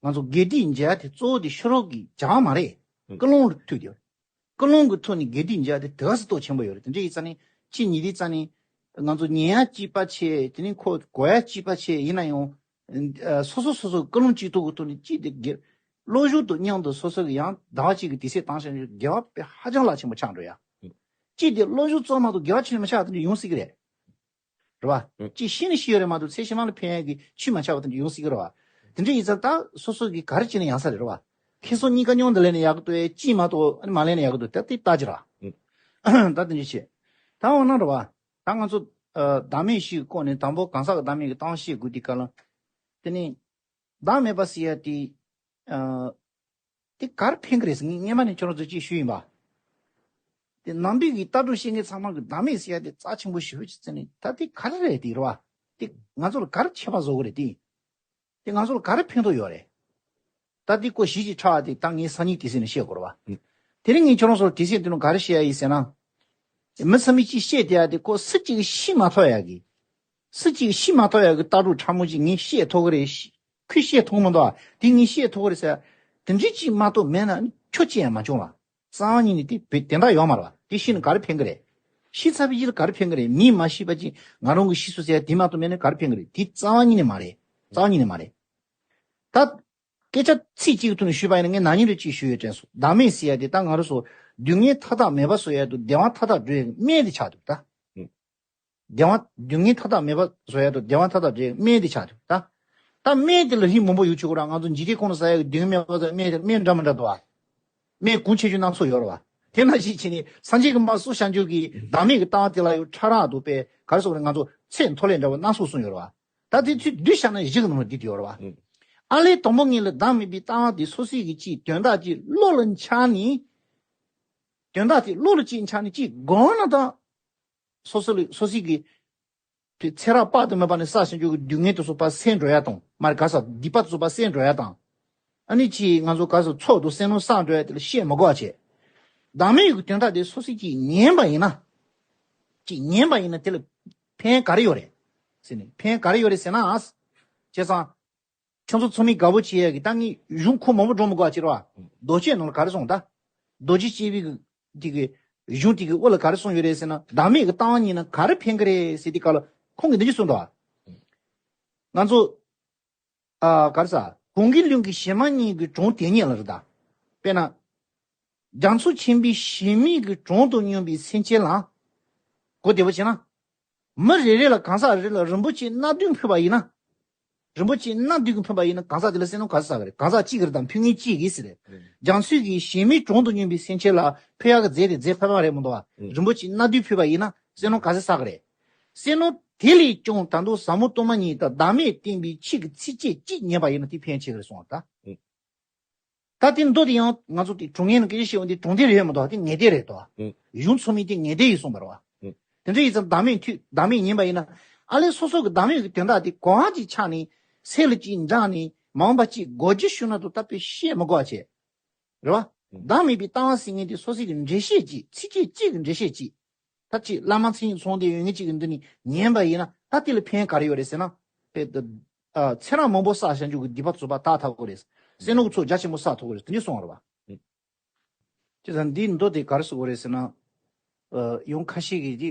ང་ཚོ་དགེ་སྡིག་འབྱེད་ཡ་དེ་གཙོ་བོ་དེ་ཕྱི་རོལ་གྱི་བྱ་བ་མ་རེད། ཨུ། ཀུན་སློང་ལ་ཐུག་ཡོད། ཀུན་སློང་གི་ཐོག་ནས་དགེ་སྡིག་འབྱེད་དེ་དེ་ག་ཚོད་སྟོབས་ཆེན་པོ་ཡོད་རེད། དེ་འདྲ་ཡིན་ཙང་ནི་གཅིག་ཉིད་དེ་ཙང་ནི་ང་ཚོ་ཉན་ཡ་གཅིག་པ་བྱས། དེ་ནི་ཁོ་གོ་ཡ་གཅིག་པ་བྱས། ཡིན་ན་ཡང་། ཨ། སོ་སོ་སོ་སོ་ཀུན་སློང་གཅིག་ཐོག་གི་ཐོག་ནས་གཅིག་དེ་དགེ། བློ་སྦྱོང་དང་མཉམ་དུ་སོ་སོ་གི་ཡང་ཟླ་བ་གཅིག་གི་དུས་ཚོད་བཏང་ཞིང་དགེ་བ་དཔེ་ཧ་ཅང་རླབས་ཆེན་པོ་ཆགས་འགྲོ་ཡ། གཅིག་དེ་བློ་སྦྱོང་ཙམ་མ་གཏོགས་དགེ་བ་ཆེན་མ་ཆགས། དེ་འདྲ་ཡོང་སྲིད་ཀྱི་རེད། རེད་བ། ཨུ། གཅིག་ཤི་ནི་ཤི་ཡོད་རེད་མ་གཏོགས་ཚེ་ཕྱི་མ་ལ་ཕན་ཡག་གི་ཆོས་མ་ཆགས་པ་དེ་འདྲ་ཡོང་སྲིད་ཀྱི་རེད་བ། དེ་འདྲ་ཡིན་ཙང་ད་སོ་སོ་གིས་ག་རེ་བྱས་ན་ཡག་ས་རེད། རེད་བ། ཁེ་བཟང་གཉིས་ཀ་མཉམ་དུ་ལེན་ན་ཡག་གི་འདུག་ཨེ། གཅིག་མ་གཏོགས་ཨ་ནི་མ་ལེན་ན་ཡག་གི་འདུག་ད་དེ་ལྟ་ཅི་ར། ཨུ། ད་དེ་འདྲ་བྱས། ད་འོ་ན་རེད་བ། ད་ང་ཚོ་ཨ་བདག་མེད་བཞིའི་སྐོར་ནས་དང་པོ་གང་ཟག་གི་བདག་མེད་ཀྱི་ལྟ་བ་བཤད་དགོས་དུས་སྐབས་ལ། དེ་ནས་བདག་མེད་པ་ཟེར་ཡ་དེ། ཨ། དེ་ག་རེ་ཕན་གི་རེད་ཟེར། ངས་སྔོན་མ་ནས་ཁྱོད་རང་ཚོ་ཅིག་ཞུས་ཡིན་པ། དེ་ནང་པའི་གི་ལྟ་གྲུབ་ཤེས་མཁན་ཚང་མ་གི་བདག་མེད་ཟེར་ཡ་དེ་རྩ་ཆེན་པོ་ཞེ་པོ་ཅིག་བརྩིས་ནས། ད་དེ་ག་རེ་རེད་དེ། རེད་བ། དེ་ང་ཚོ་ལ་ག་རེ་ཁྱད་པར་བཟོ་གི་རེད་དེ། དེ་ང་ཚོ་ལ་ག་རེ་ཕན་ཐོགས་ཡོད་རེད། ད་དེ་སྐོར་གཞི་ཅིག་ཁྲིད་དེ་ད་ངས་སང་ཉིན་དུས་ཚོད་ནས་བཤད་དགོས་རེད་བ། དེ་རིང་ངས་ཁྱོད་རང་ཚོར་དུས་ཚོད་དེ་ནང་ག་རེ་བཤད་ཡ་ཡིན་ཟེར་ན། མི་ཚང་མས་ཅིག་བཤད་བསྡད་ཡ་དེ་ཁོ་སུ་གཅིག་ཤི་མ་ཐུབ་ཡ་གི། སུ་གཅིག་ཤི་མ་ཐུབ་ཡ་གི་ལྟ་གྲུབ་ཕྲ་མོ་ཅིག་ངས་བཤད་ཐུབ་ཀྱི་རེད། ཤི། ཁོས་བཤད་ཐུབ་མི་འདུག་ཨ། དེ་ངས་བཤད་ཐུབ་ཀྱི་རེད་ཟེར་ཡ་དེ་འདྲ་ཅིག་མ་གཏོགས་མེད་ན་ནི་ཁྱོ་ཅི་ཡང་མ་བྱུང་བ། རྩ་བ་ཉིད་ནས་དེ་བེ་དེ་འདྲ་ཡོད་མ་རེད་བ། དེ་ཤི་ནས་ག་རེ་ཕན་གི་རེད། ཤི་ཚར་བའི་རྗེས་ལ་ག་རེ་ཕན་གི་རེད། མིས་མ་ཤེས་པ་ཅིག་ང་རང་གིས་ཤི་སོང་ཟེར་ཡ་དེ་མ་གཏོགས་མེད་ན་ག་རེ་ཕན་གི་རེད། དེ་རྩ་བ་ཉིད་ནས་མ་རེད། རྩ་བ་ཉིད་ནས་མ་རེད། ད་སྐད་ཆ་ཚིག་གཅིག་གི་ཐོག་ནས་ཞུས་པ་ཡིན་ན། ངས་ན་ནིང་རེ་གཅིག་ཞུས་ཡོད་དྲན་སོང་། བདག་མེད་ཟེར་ཡ་དེ་ད་ང་རང་ཚོ་སྡུག་བསྔལ་མཐའ་དག་མེད་པ་བཟོ་ཡ་དང་བདེ་བ་མཐའ་དག་སྒྲུབ་ཡ་གི་སྨན་དེ་ཆགས་འདུག་ད། བདེ་བ། སྡུག་བསྔལ་མཐའ་དག་མེད་པ་བཟོ་ཡ་དང་བདེ་བ་མཐའ་དག་སྒྲུབ་ཡ་གི་སྨན་དེ་ཆགས་འདུག་ད། ད་སྨན་དེ་ལ་ཧི་མང་པོ་ཡོད་ཆོག་གི་ར། ང་ཚོ་འཇིག་རྟེན་ཁོངས་ལ་ཟ་ཡ་གི་སྡུག་བསྔལ་མེད་པ་ཟ་སྨན་དེ་སྨན་འདྲ་མི་འདྲ་འདུག་ཨ། སྨན་གོང་ཆེ་ཆུང་སྣ་ཚོགས་ཡོད་རེད་བ། དེ་ནང་བཞིན་བྱས་ནས་སངས་རྒྱས་ཀྱིས་མར་གསུངས་བཞག་ཆོག་གི་བདག་མེད་ཀྱི་ལྟ་བ་དེ་ལ་ཡང་ཕྲ་རགས་འདུག་པས། ག་རེ་ཟེར་དགོས་རེད། ང་ཚོ་ཚད་མཐོ་ལེ་འདྲ་བོ་སྣ་ཚོགས་གསུངས་ཡོད་རེད་བ། ད་དེ་ཚོ་བསྡུས་བཞག་ན་བཞི་གི་ནང་ལ་འདུས་ཡོད་རེད་བ། ཨ་ལས་དང་པོ་ངེད་ལ་བདག་མེད་པའི་ལྟ་བ་དེ་སོ་སོའི་གི་ཅིག་དོན་དག་ཅིག་བློ་ལ་འཆར་ནས། དོན་དག་དེ་བློ་ལ་ཅིག་འཆར་ནས་ཅིག་དགོངས་ན་ད། སོ་སོ་ལ་སོ་སོའི་གི་དེ་ཚེ་རབས་དཔག་ཏུ་མེད་པ་ནས་བསགས་བཞིན་ཡོད་ཀྱི་སྡུག་བསྔལ་དེ་ཚོ་ཕར་སེལ་འགྲོ་ཡ་དང་། མར་ག་ས་སྡིག་པ་དེ་ཚོ་ཕར་སེལ་འགྲོ་ཡ་དང་། ཨ་ནི་ཅིག་ང་ཚོ་ག་ས་ཚོགས་འདུ་སེམས་ནང་བསགས་འགྲོ་ཡ་དེ་ལ་བཤད་མི་དགོས་པ་བྱས། བདག་མེད་ཀྱི་དོན་དག་དེ་སོ་སོས་ཅིག་ཉན་པ་ཡིན་ན། ཅིག་ཉན་པ་ཡིན་ན་དེ་ལ་ཕན་ག་རེ་ཡོད་རེད་ཟེར་ནས། ཕན་ག་རེ་ཡོད་རེད་ཟེར་ན། བྱས་ཙང་། ཁྱོད་ཚོ་ཚང་མས་དགའ་པོ་བྱེད་ཡ་གི། ད་ངས་གཞུང་ཁུངས་མང་པོ་སྒྲོག་མི་དགོས་པ་བྱེད་རོགས། མདོ་ཆོས་ནང་ལ་ག་རེ་གསུངས་ད། རྡོ་རྗེ་སྐྱེས་བུའི་གི་དེ་གི་གཞུང་དེ་གི་དབུ་ལ་ག་རེ་གསུངས་ཡོད་རེད་ཟེར་ན། བདག་མེད་ཀྱི་ལྟ་བ་ཉིད་ནི་ག་རེ་ཕན་གི་རེད་ཟེར་དུས་སྐབས་ལ་ཁོང་གིས་འདི་འདྲ་གསུངས་འདུག་ཨ། ང་ཚོ་ཨ་ག་རེ་ཟ། གང་གི་ལུང་གི་གཞན་མ་གཉིས་ཀྱི་གྲོང་དེ་ཉིད་ལ་རེད་ད། དཔེར་ན། རྒྱ་མཚོ་ཆེན་པོའི་བྱེ་མའི་གི་གྲོང་དང་སྙོམས་པའི་སེམས་ཅན་ལ། གོ་བདེ་པོ་བྱས་ན། མི་རེ་རེ་ལ་གང་ཟག་རེ་རེ་ལ་རིན་པོ་ཆེ་སྣ་བདུན་ཕུལ་བ་ཡིན་ན། རིན་པོ་ཆེ་སྣ་བདུན་གྱིས་ཕུལ་བ་ཡིན་ན་གང་ཟག་དེ་ལ་བསོད་ནམས་ག་ཚོད་བསགས་ཀྱི་རེད། གང་ཟག་གཅིག་གི་རེད་དམ། ཕུལ་མཁན་གཅིག་གིས་ཟེར་རེད། རྒྱ་མཚོའི་གི་བྱེ་མའི་གྲོང་དུ་སྙོམས་པའི་སེམས་ཅན་ལ་ཕུལ་ཡག་གི་རྫས་དེ་རྫས་ཕལ་པ་རེད་མི་འདུག་བ། རིན་པོ་ཆེ་སྣ་བདུན་ཕུལ་བ་ཡིན་ན་བསོད་ནམས་ག་ཚོད་བསགས་ཀྱི་རེད། བསོད་ནམས་དེ་ལས་ཀྱང་ད་དུང་ཟབ་མོ་སྟོང་པ་ཉིད་དང་བདག་མེད་བསྟན་པའི་ཆོས་ཀྱི་ཚིགས་བཅད་གཅིག་ཉན་པ་ཡིན་ན་དེ་ཕན་ཆེ་གི་རེད་གསུངས་པ་ད། ད་དེ་མདོ་དེ་ཡང་ང་ཚོ་དེ་དྲང་ངེས་ནང་སྐད་ཆ་བཤད་འོང་དེ་དྲང་བདེན་རེད་མི་འདུག་དེ་ངེས་བདེན་རེད་དོ། ཨུ། གཞུང་ཚང་མས་དེ་ངེས་བདེན་ཡིན་གསུངས་པ་རེད་བ། ཨུ། དེ་འདྲ་ཡིན་ཙང་བདག་མེད་ཐོས། བདག་མེད་ཉན་པ་ཡིན་ན། ཨ་ལས་སོ་སོ་གི་བདག་མེད་ཀྱི་དོན་དག་དེ་གོ་བ་ཅིག་ཆགས་ནས་སེམས་ལ་ཅིག་འདྲེས་ནས་མ་འོངས་པ་ཅིག་དགོས་རྒྱུ་ཞུ་ན་དུ་ད་དཔེ་བཤད་མི་དགོས་པ་བྱས། རེད་བ། བདག་མེད་པའི་ལྟ་བ་ཟེར་མཁན་དེ་སོ་སོའི་གི་འགྲེལ་བཤད་ཅིག་ཚིགས་བཅད་གཅིག་གི་འགྲེལ་བཤད་ཅིག་ད་ཅིག་བླ་མ་མཚན་ཉིད་ཚང་བསྡད་ཡོད་མཁན་ཅིག་གི་འདི་ནས་ཉན་པ་ཡིན་ན་ད་དེ་ལ་ཕན་ག་རེ་ཡོད་རེད་ཟེར་ན། དཔེ་ད་ཨ་ཚེ་རབས་མང་པོ་བསགས་བཞག་རྒྱུ་གི་སྡིག་པ་བཙོག་པ་དག་ཐབས་ཀྱི་རེད། བསོད་ནམས་ཀྱི་ཚོགས་རྒྱ་ཆེན་པོ་བསགས་ཐུབ་ཀྱི་རེད། དེ་འདྲ་གསུངས་པ་རེད་པ། བྱས་ཙང་འདིའི་མདོ་དེ་ག་རེ་ཟེར་དགོས་རེད་ཟེར་ན། ཨ་ཡང་ཁ་ཤས་ཀྱིས་དེ་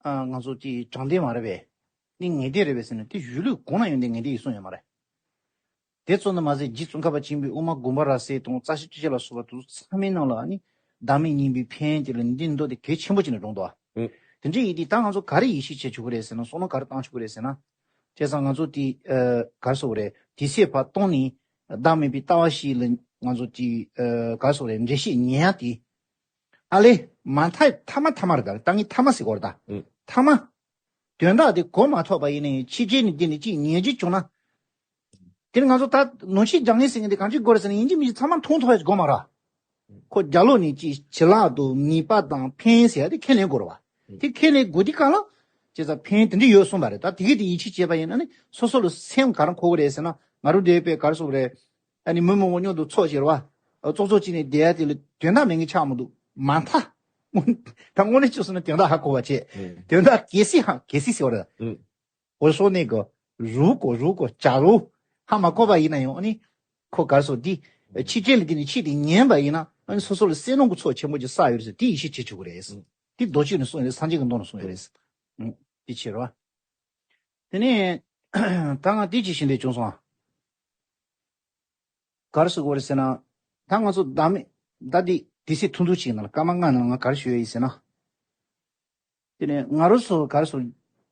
ཨ་ང་ཚོ་དེ་དྲང་བདེན་མ་རེད་པས། འདི་ངེས་བདེན་རེད་པས་ཟེར་ན་དེ་གཞུང་ལུགས་གང་ན་ཡོད་འདི་ངེས་བདེན་ཡིན་གསུངས་ཡོད་མ་རེད། དེ་ཙམ་དུ་མ་ཟད་རྗེ་ཙོང་ཁ་པ་ཆེན་པོས་དབུ་མ་དགོངས་པ་རབ་གསལ་དང་རྩ་ཤེ་བཅུ་ཆ་ལ་སོགས་པ་དེ་ཚོ་ཚང་མའི་ནང་ལ་ཨ་ནི་བདག་མེད་རྙེད་པའི་ཕན་དེ་ལ་འདི་མདོ་དེ་གལ་ཆེན་པོ་བྱས་ནས་བགྲངས་འདུག་ཨ། ཨུ། དེ་འདྲ་ཡིན་དུས་ད་ང་ཚོ་ག་རེ་ཡིད་ཆེས་བྱེད་ཆོག་གི་རེད་ཟེར་ན། བསམ་བློ་ག་རེ་བཏང་ཆོག་གི་རེད་ཟེར་ན། བྱས་ཙང་ང་ཚོ་དེ་ཨ་ག་རེ་ཟེར་དགོས་རེད། དུས་ཚོད་ཕར་བཏང་ནས་བདག་མེད་པའི་ལྟ་བ་ཞིག་ལ་ང་ཚོ་དེ་ཨ་ག་རེ་ཟེར་དགོས་རེད། འགྲེལ་བཤད་ཉན་ཡ་དེ། ཨ་ལས། མ་མཐའ་མཐའ་མ་མཐའ་མ་རེད་ད། ད་ངས་མཐའ་མ་ཟེར་གོ་རེད་ད། ཨུ། མཐའ་མ། དོན་དག་དེ་གོ་མ་ཐུབ་པ་ཡིན་ན་ཡང་ཕྱི་རྒྱལ་ནས་འདི་ནས་ཅིག་ཉན་རྒྱུ་བྱུང་ན། དེ་ནི་ང་ཚོ་ད་ནོར་འཁྲུལ་སྦྱང་ངེས་ཟེར་མཁན་དེ་གང་ཅི་དགོས་རེད་ཟེར་ན། ཡིན་གཅིག་མིན་གཅིག་ཚང་མ་མཐོང་ཐུབ་ཡ་ཅིག་དགོས་མ་རེད། ཁོ་རྒྱ་ལོགས་ནས་ཅིག་བྱིན་རླབས་དང་ནུས་པ་དང་ཕན་ཟེར་ཡ་དེ་ཁས་ལེན་དགོས་རེད་པ། དེ་ཁས་ལེན་དགོས་དུས་སྒང་ལ། བྱས་ཙང་ཕན་དེ་འདྲ་ཡོད་གསུངས་པ་རེད་ད། དེ་གས་དེ་ཡིད་ཆེས་བྱས་པ་ཡིན་ན་ནི་སོ་སོ་ལ་སེམས་ག་རེ་འཁོར་གི་རེད་ཟེར་ན། ང་རང་འདིར་དཔེ་ག་རེ་ཟེར་དགོས་རེད། ཨ་ནི་མི་མང་པོ་མཉམ་དུ་ཚོགས་བྱས་རེད་པ། ཨ་ཚོགས་ཚོགས་བྱས་ནས་བསྡད་ཡ་དེ་ལ་དོན་དག་མེད་མཁན་ཆགས་མི་འདུག་མ་མཐའ། ད་དངོས་གནས་ཅིག་སོང་ན་དོན་དག་ཧ་གོ་བ་བྱས། ཨེ། དོན་དག་གལ་སྲིད་ཧ་གལ་སྲིད་ཟེར་བ་རེད། ཨེ། འོ་སོ་ནས་གོ། རུ་གོ་རུ་གོ་ཇ་རུ། ཧ་མ་གོ་བ་ཡིན་ན་ཡང་ཨ་ནི། ཁོ་ག་རེ་ཟེར་དགོས། འདི་ཕྱི་རྒྱལ་ལ་འདི་ནས་ཕྱིར་དེ་ཉན་པ་ཡིན་ན་ཨ་ནི་སོ་སོ་ལ་བསོད་ནམས་ཀྱི་ཚོགས་ཆེན་པོ་ཅིག་བསགས་ཡོད་རེད་ཟེར་དེ་ཡིད་ཆེས་བྱེད་ཆོག་གི་རེད། ཨེ། དེ་མདོ་ཆོས་ནས་གསུངས་ཡོད་རེད། སངས་རྒྱས་ཀྱི་མདོ་ནས་གསུངས་ཡོད་རེད། ཨེ། དེ་ཕྱིར་རོ། དེ་ནས་ད་ང་དེ་ཅིག་ཞུ་འདོད་བྱུང་སོང་། ག་རེ་ཟེར་དགོས་རེད་ཟེར་ན། ད་ང་ཚོ་བདག་མེད་ད་འདི་དེ་ཚེ་ཐུང་ཐུང་ཅིག་ནང་ལ་སྐར་མ་ལྔ་ནང་ང་ག་རེ་ཞུ་ཡ་ཡིན་ཟེར་ན། དེ་ནས་ང་རང་ཚོ་ག་རེ་ཟེར།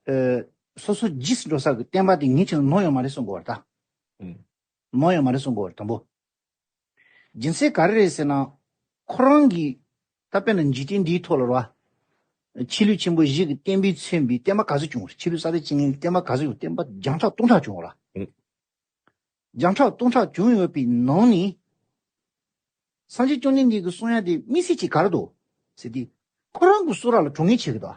ཨ་སོ་སོ་རྗེས་སུ་འགྲོ་ས་གི་བསྟན་པ་དེ་ངེས་ཅན་ནོར་ཡོད་མ་རེད་གསུང་དགོས་རེད་ད། ཨུམ། ནོར་ཡོད་མ་རེད་གསུང་དགོས་རེད་དང་པོ། རྒྱུ་མཚན་ག་རེ་རེད་ཟེར་ན། ཁོ་རང་གི་ད་དཔེར་ན་འཇིག་རྟེན་འདིའི་ཐོག་ལ་རེད་པ། ཆོས་ལུགས་ཆེན་པོ་བཞི་གི་བསྟན་པས་མཚོན་པའི་བསྟན་པ་ག་ཚོད་བྱུང་རེད། ཆོས་ལུགས་ས་དེ་བྱེད་མཁན་གྱི་བསྟན་པ་ག་ཚོད་བྱུང་། བསྟན་པ་བརྒྱ་ཕྲག་སྟོང་ཕྲག་བྱུང་རེད། ཨུམ། བརྒྱ་ཕྲག་སྟོང་ཕྲག་བྱུང་ཡོད་པའི་ནང་ནས། སངས་རྒྱས་བཅོམ་ལྡན་འདས་ཀྱིས་གསུང་ཡ་དེ་དམིགས་བསལ་གྱི་ག་རེ་འདུག་ཟེར་དུས། ཁོ་རང་གི་གསུང་རབ་ལ་དྲང་ངེས་བྱེད་ཀྱི་འདུག་ཨ།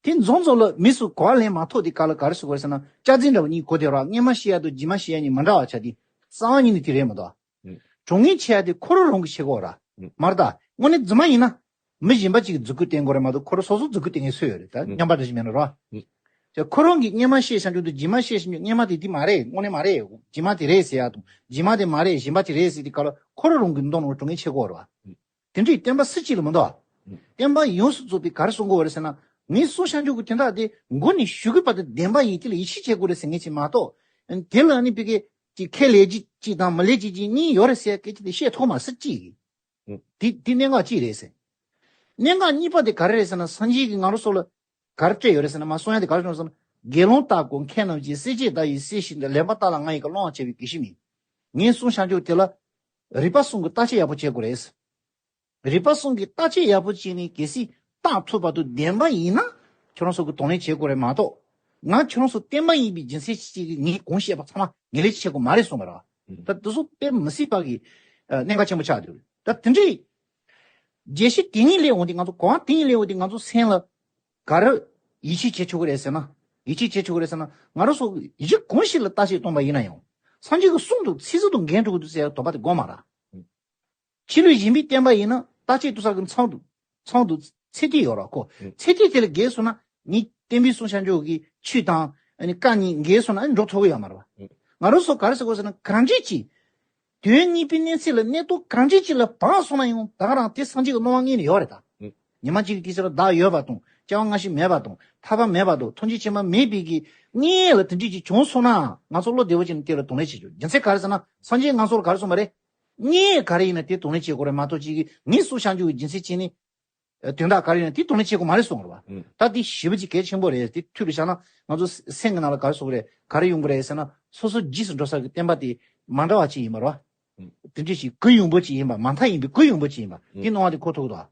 དེ་རྫོང་རྫོང་ལ་མིས་སུ་གོ་བ་ལེན་མ་ཐུབ་དེ་ག་ལ་ག་རེ་ཟེར་དགོས་རེད་ཟེར་ན། སྐྱག་རྫུན་འདྲ་བོ་གཉིས་གོ་བསྡད་རོགས། སྔོན་མ་བཤད་ཡ་དང་རྗེས་མ་བཤད་ཡ་གཉིས་མ་འདྲ་བ་ཆགས་དུས་རྩ་བ་ཉིད་ནས་དེ་རེད་མི་འདུག་ཨ། དྲང་ངེས་བྱེད་ཡ་དེ་ཁོ་རང་རང་གིས་བྱེད་དགོས་ར། མ་རེད་ད། དངོས་གནས་རྫུན་མ་ཡིན་ན། མི་གཞན་པ་གཅིག་གིས་རྫུ་འཕྲུལ་བསྟན་དགོས་རེད་མ་གཏོགས་ཁོ་རང་སོ་སོ་རྫུ་འཕྲུལ་བསྟན་མཁན་སུ་ཡོད་རེད་ད། ཨུ། སྙན་པ་འདྲ་ཞིག་མེད་ན་རོ། ཨུ། ཅེས་ཁོ་རང་གིས་སྔོན་མ་བཤད་བཞག་རྒྱུ་དང་རྗེས་མ་བཤད་བཞག་རྒྱུ། སྔོན་མ་དེ་འདི་མ་རེད། དངོས་གནས་མ་རེད། རྗེས་མ་དེ་རེད་ཟེར་ཡ་དང་། རྗེས་མ་དེ་མ་རེད། གཞན་པ་དེ་རེད་ཟེར་དུས་སྐབས་ལ་ཁོ་རང་རང་གི་མདོག་ནང་དྲང་ངེས་བྱེད་དགོས་རེད་བ། ཨུ། དེ་འདྲའི་བསྟན་པ་སུ་གཅིག་ལ་མི་འདུག་བ། ཨུ། བསྟན་པ་ཡོངས་སུ་རྫོགས་པའི་ག་རེ་གསུང་དགོས་རེད་ཟེར་ན། ངས་གསུང་བཞག་རྒྱུ་གི་དོན་དག་དེ་མགོ་ནས་གཞུག་གུ་བར་དུ་བདེན་པ་ཡིན། དེ་ལ་ཡིད་ཆེས་བྱེད་དགོས་རེད་ཟེར་མཁན་ཅིག་མ་གཏོགས། དེ་ལ་ནི་བི་ཀའི་ཅིག་ཁས་ལེན་རྒྱུ་ཅིག་དང་མི་ལེན་རྒྱུ་ཅིག་གཉིས་ཡོད་རེད་ཟེར་སྐད་ཆ་དེ་བཤད་ཐུབ་མ་སྲིད་ཅིག་ཨུ། དེ་དེ་གནད་འགག་གཅིག་རེད་ཟེར། གནད་འགག་གཉིས་པ་དེ་ག་རེ་རེད་ཟེར་ན། སངས་རྒྱས་ཀྱིས་ང་རང་ཚོ་ལ་ག་རེ་སྤྲད་ཡོད་རེད་ཟེར་ན། མ་གསུང་ཡ་དེ་ག་རེ་བྱུང་ཟེར་ན། དགེ་སློང་དག་གོ་མཁས་རྣམས་ཀྱིས། བསྲེག་བཅད་བརྡར་བའི་གསེར་བཞིན་དུ། ལེགས་པར་བརྟགས་ལ་ང་ཡི་ག་སློང་བར་བྱ་བའི་དགེ་བཤེས་མིན། ངས་གསུང་བྱ་རྒྱུ་དེ་ལ་རིགས་པ་གསུམ་གྱིས་བརྟག་དཔྱད་ཡག་པོ་བྱེད་དགོས་རེད། རིགས་པ་གསུམ་གྱིས་བརྟག་དཔྱད་ཡག་པོ་བྱས་ནས་གལ་སྲིད་བརྟག་ཐུབ་པ་དང་བདེན་པ་ཡིན་ན་ཁྱོད་རང་ཚོ་གིས་དང་ལེན་བྱེད་དགོས་རེད་མ་གཏོགས། ང་ཁྱོད་རང་ཚོ་བསྟན་པ་ཡིན་པའི་རྒྱུ་མཚན་ཅིག་གིས་ངས་གང་བཤད་པ་ཚང་མ་ངོས་ལེན་བྱེད་དགོས་མ་རེད་གསུངས་པ་རེད་བ། ད་དེ་ཚོ་དཔེ་མི་སྲིད་པ་གི་ཨ་གནད་འགག་ཆེན་པོ་ཆགས་འདུག་ད་དེ་འདྲའི་རྒྱལ་སྤྱི་དེ་ཉིད་སླེབས་འོང་དུས། ང་ཚོ་གོ་བ་དེ་ཉིད་སླེབས་འོང་དུས་ང་ཚོ་སེམས་ལ་ག་རེ་ཡིད་ཆེས་བྱེད་ཆོག་གི་རེད་ཟེར་ན། ཡིད་ཆེས་བྱེད་ཆོག་གི་རེད་ཟེར་ན། ང་རང་ཚོ་གཞི་གང་ཞིག་ལ་བརྟག་དཔྱད་གཏོང་པ་ཡིན་ན་ཡང་། སངས་རྒྱས་ཀྱིས་གསུངས་འདུག་ཚིག་ཟིན་དང་འགལ་འགྲོ་གི་འདུག་ཟེར་ཡ་དོགས་པ་དེ་དགོས་མ་རེད། ཆོས་ལུགས་གཞན་པའི་བསྟན་པ་ཡིན་ན་བརྟག་དཔྱད་གཏོང་ས་གི་མཚམས་དང་མཚམས་དང་ཚད་ཐིག་ཡོད་རེད་ཁོ། ཨུ། ཚད་ཐིག་དེ་ལས་བརྒལ་སོང་ན་ངས་བསྟན་པའི་གསུང་བྱ་འཇོག་གི་ཆོས་དང་ཨ་ནི་བཀའ་གཉིས་འགལ་སོང་ན་ཨ་ནི་འགྲོ་ཐུབ་ཀྱི་ཡོད་མ་རེད་བ། ཨུ། ང་རང་ཚོ་ག་རེ་ཟེར་དགོས་ཟེར་ན། གང་ཅི་ཅིག་དོན་གཉིས་པའི་གནས་ཚུལ་ལ་གནས་སྟངས་གང་ཅི་ཅིག་ལ་སྦངས་སོང་ན་ཡང་ད་ག་རང་དེ་སངས་རྒྱས་ཀྱི་སྣང་བ་ངེས་ནས་ཡོད་རེད་ད། ཨུ། ཉི་མ་གཅིག་གི་དུས་ཚོད་ལ་བདག་ཡོད་པ་དང་། སྐྱེ་བ་སྔ་ཕྱི་མེད་པ་དང་། ཐར་པ་མེད་པ་དང་། ཐམས་ཅད་མཁྱེན་པ་མེད་པའི་གི་གནས་ལ་དེ་འདྲ་ཅིག་བྱུང་སོང་ན། ང་ཚོ་བློ་བདེ་བོ་བྱས་ནས་དེ་ལ་དང་ལེན་བྱེད་རྒྱུ། རྒྱུ་མཚན་ག་རེ་ཟེར་ན། སངས་རྒྱས་ང་ཚོ་ལ་ག་རེ་གསུངས་པ་རེད། གནས་ག་རེ་ཡིན་ན་དེ་དང་ལེན་བྱེད་དགོས་རེད་མ་གཏོགས། ཅིག་གིས་ངས་གསུང་བྱ་འཇོག་གི་རྒྱུ་མཚན་བྱས་ནས་དོན་དག་ག་རེ་ཡིན་ན་དེ་དང་ལེན་བྱེད་དགོས་མ་རེད་གསུངས་པ་རེད་བ། ཨུ། ད་དེ་ཞེ་པོ་ཅིག་གལ་ཆེན་པོ་རེད། དེ་ཐུགས་ལ་བཞག་ན་ང་ཚོ་སེམས་ཀྱི་ནང་ལ་ག་རེ་ཟེར་དགོས་རེད། ག་རེ་ཡོང་གི་རེད་ཟེར་ན། སོ་སོ་རྗེས་སུ་འགྲོ་ས་གི་བསྟན་པ་དེ་མ་འདྲ་བ་ཅིག་ཡིན་པ་རེད་བ། ཨུ། དེ་འདྲ་ཞིག་གུ་ཡངས་པོ་ཅིག་ཡིན་པ། མ་མཐའ་ཡིན་པའི་གུ་ཡངས་པོ་ཅིག་ཡིན་པ། ཨུ། དེ་སྣང་བ་དེ་འཁོར་ཐུབ་ཀྱི་འདུག་བ།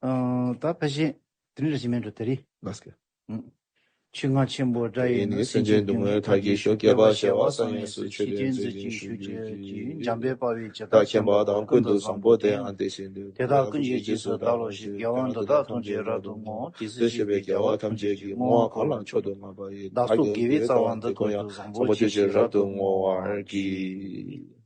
ཨུ། ཨ། ད་ཕལ་ཆེར་དེ་རིང་རེ་ཞིག་མེད་འགྲོ་དེ་རེད། ལགས་སོ། ཨུ། ཆོས་རྔ་ཆེན་པོ་སྒྲ་ཡིས་ནི། སེམས་ཅན་སྡུག་བསྔལ་མཐའ་ཡས་ཤོག་སྐྱེ་བ་བྱེ་བ་བསམ་ཡས་སུ། ཆོས་ཀྱི་མཛོད་ཅིག་ཞུ་བྱེད་ཀྱི། འཇམ་དཔལ་དཔའ་བོས་ཇི་ལྟར་མཁྱེན་པ་དང་། ཀུན་ཏུ་བཟང་པོ་དེ་ཡང་དེ་བཞིན་ཏེ། དེ་དག་ཀུན་གྱི་རྗེས་སུ་བདག་སློབ་ཅིང་། དགེ་བ་འདི་དག་ཐམས་ཅད་རབ་ཏུ་བསྔོ། དེ་ཚེ་གཤེགས་པའི་རྒྱལ་བ་ཐམས་ཅད་ཀྱིས། བསྔོ་བ་གང་ལ་མཆོག་ཏུ་བསྔགས་པ་ཡི། བདག་སོགས་དགེ་བའི་རྩ་བ་འདི་ཀུན་ཀྱང་། བཟང་པོ་སྤྱོད་ཕྱིར་རབ་ཏུ་བསྔོ་བར་བགྱི།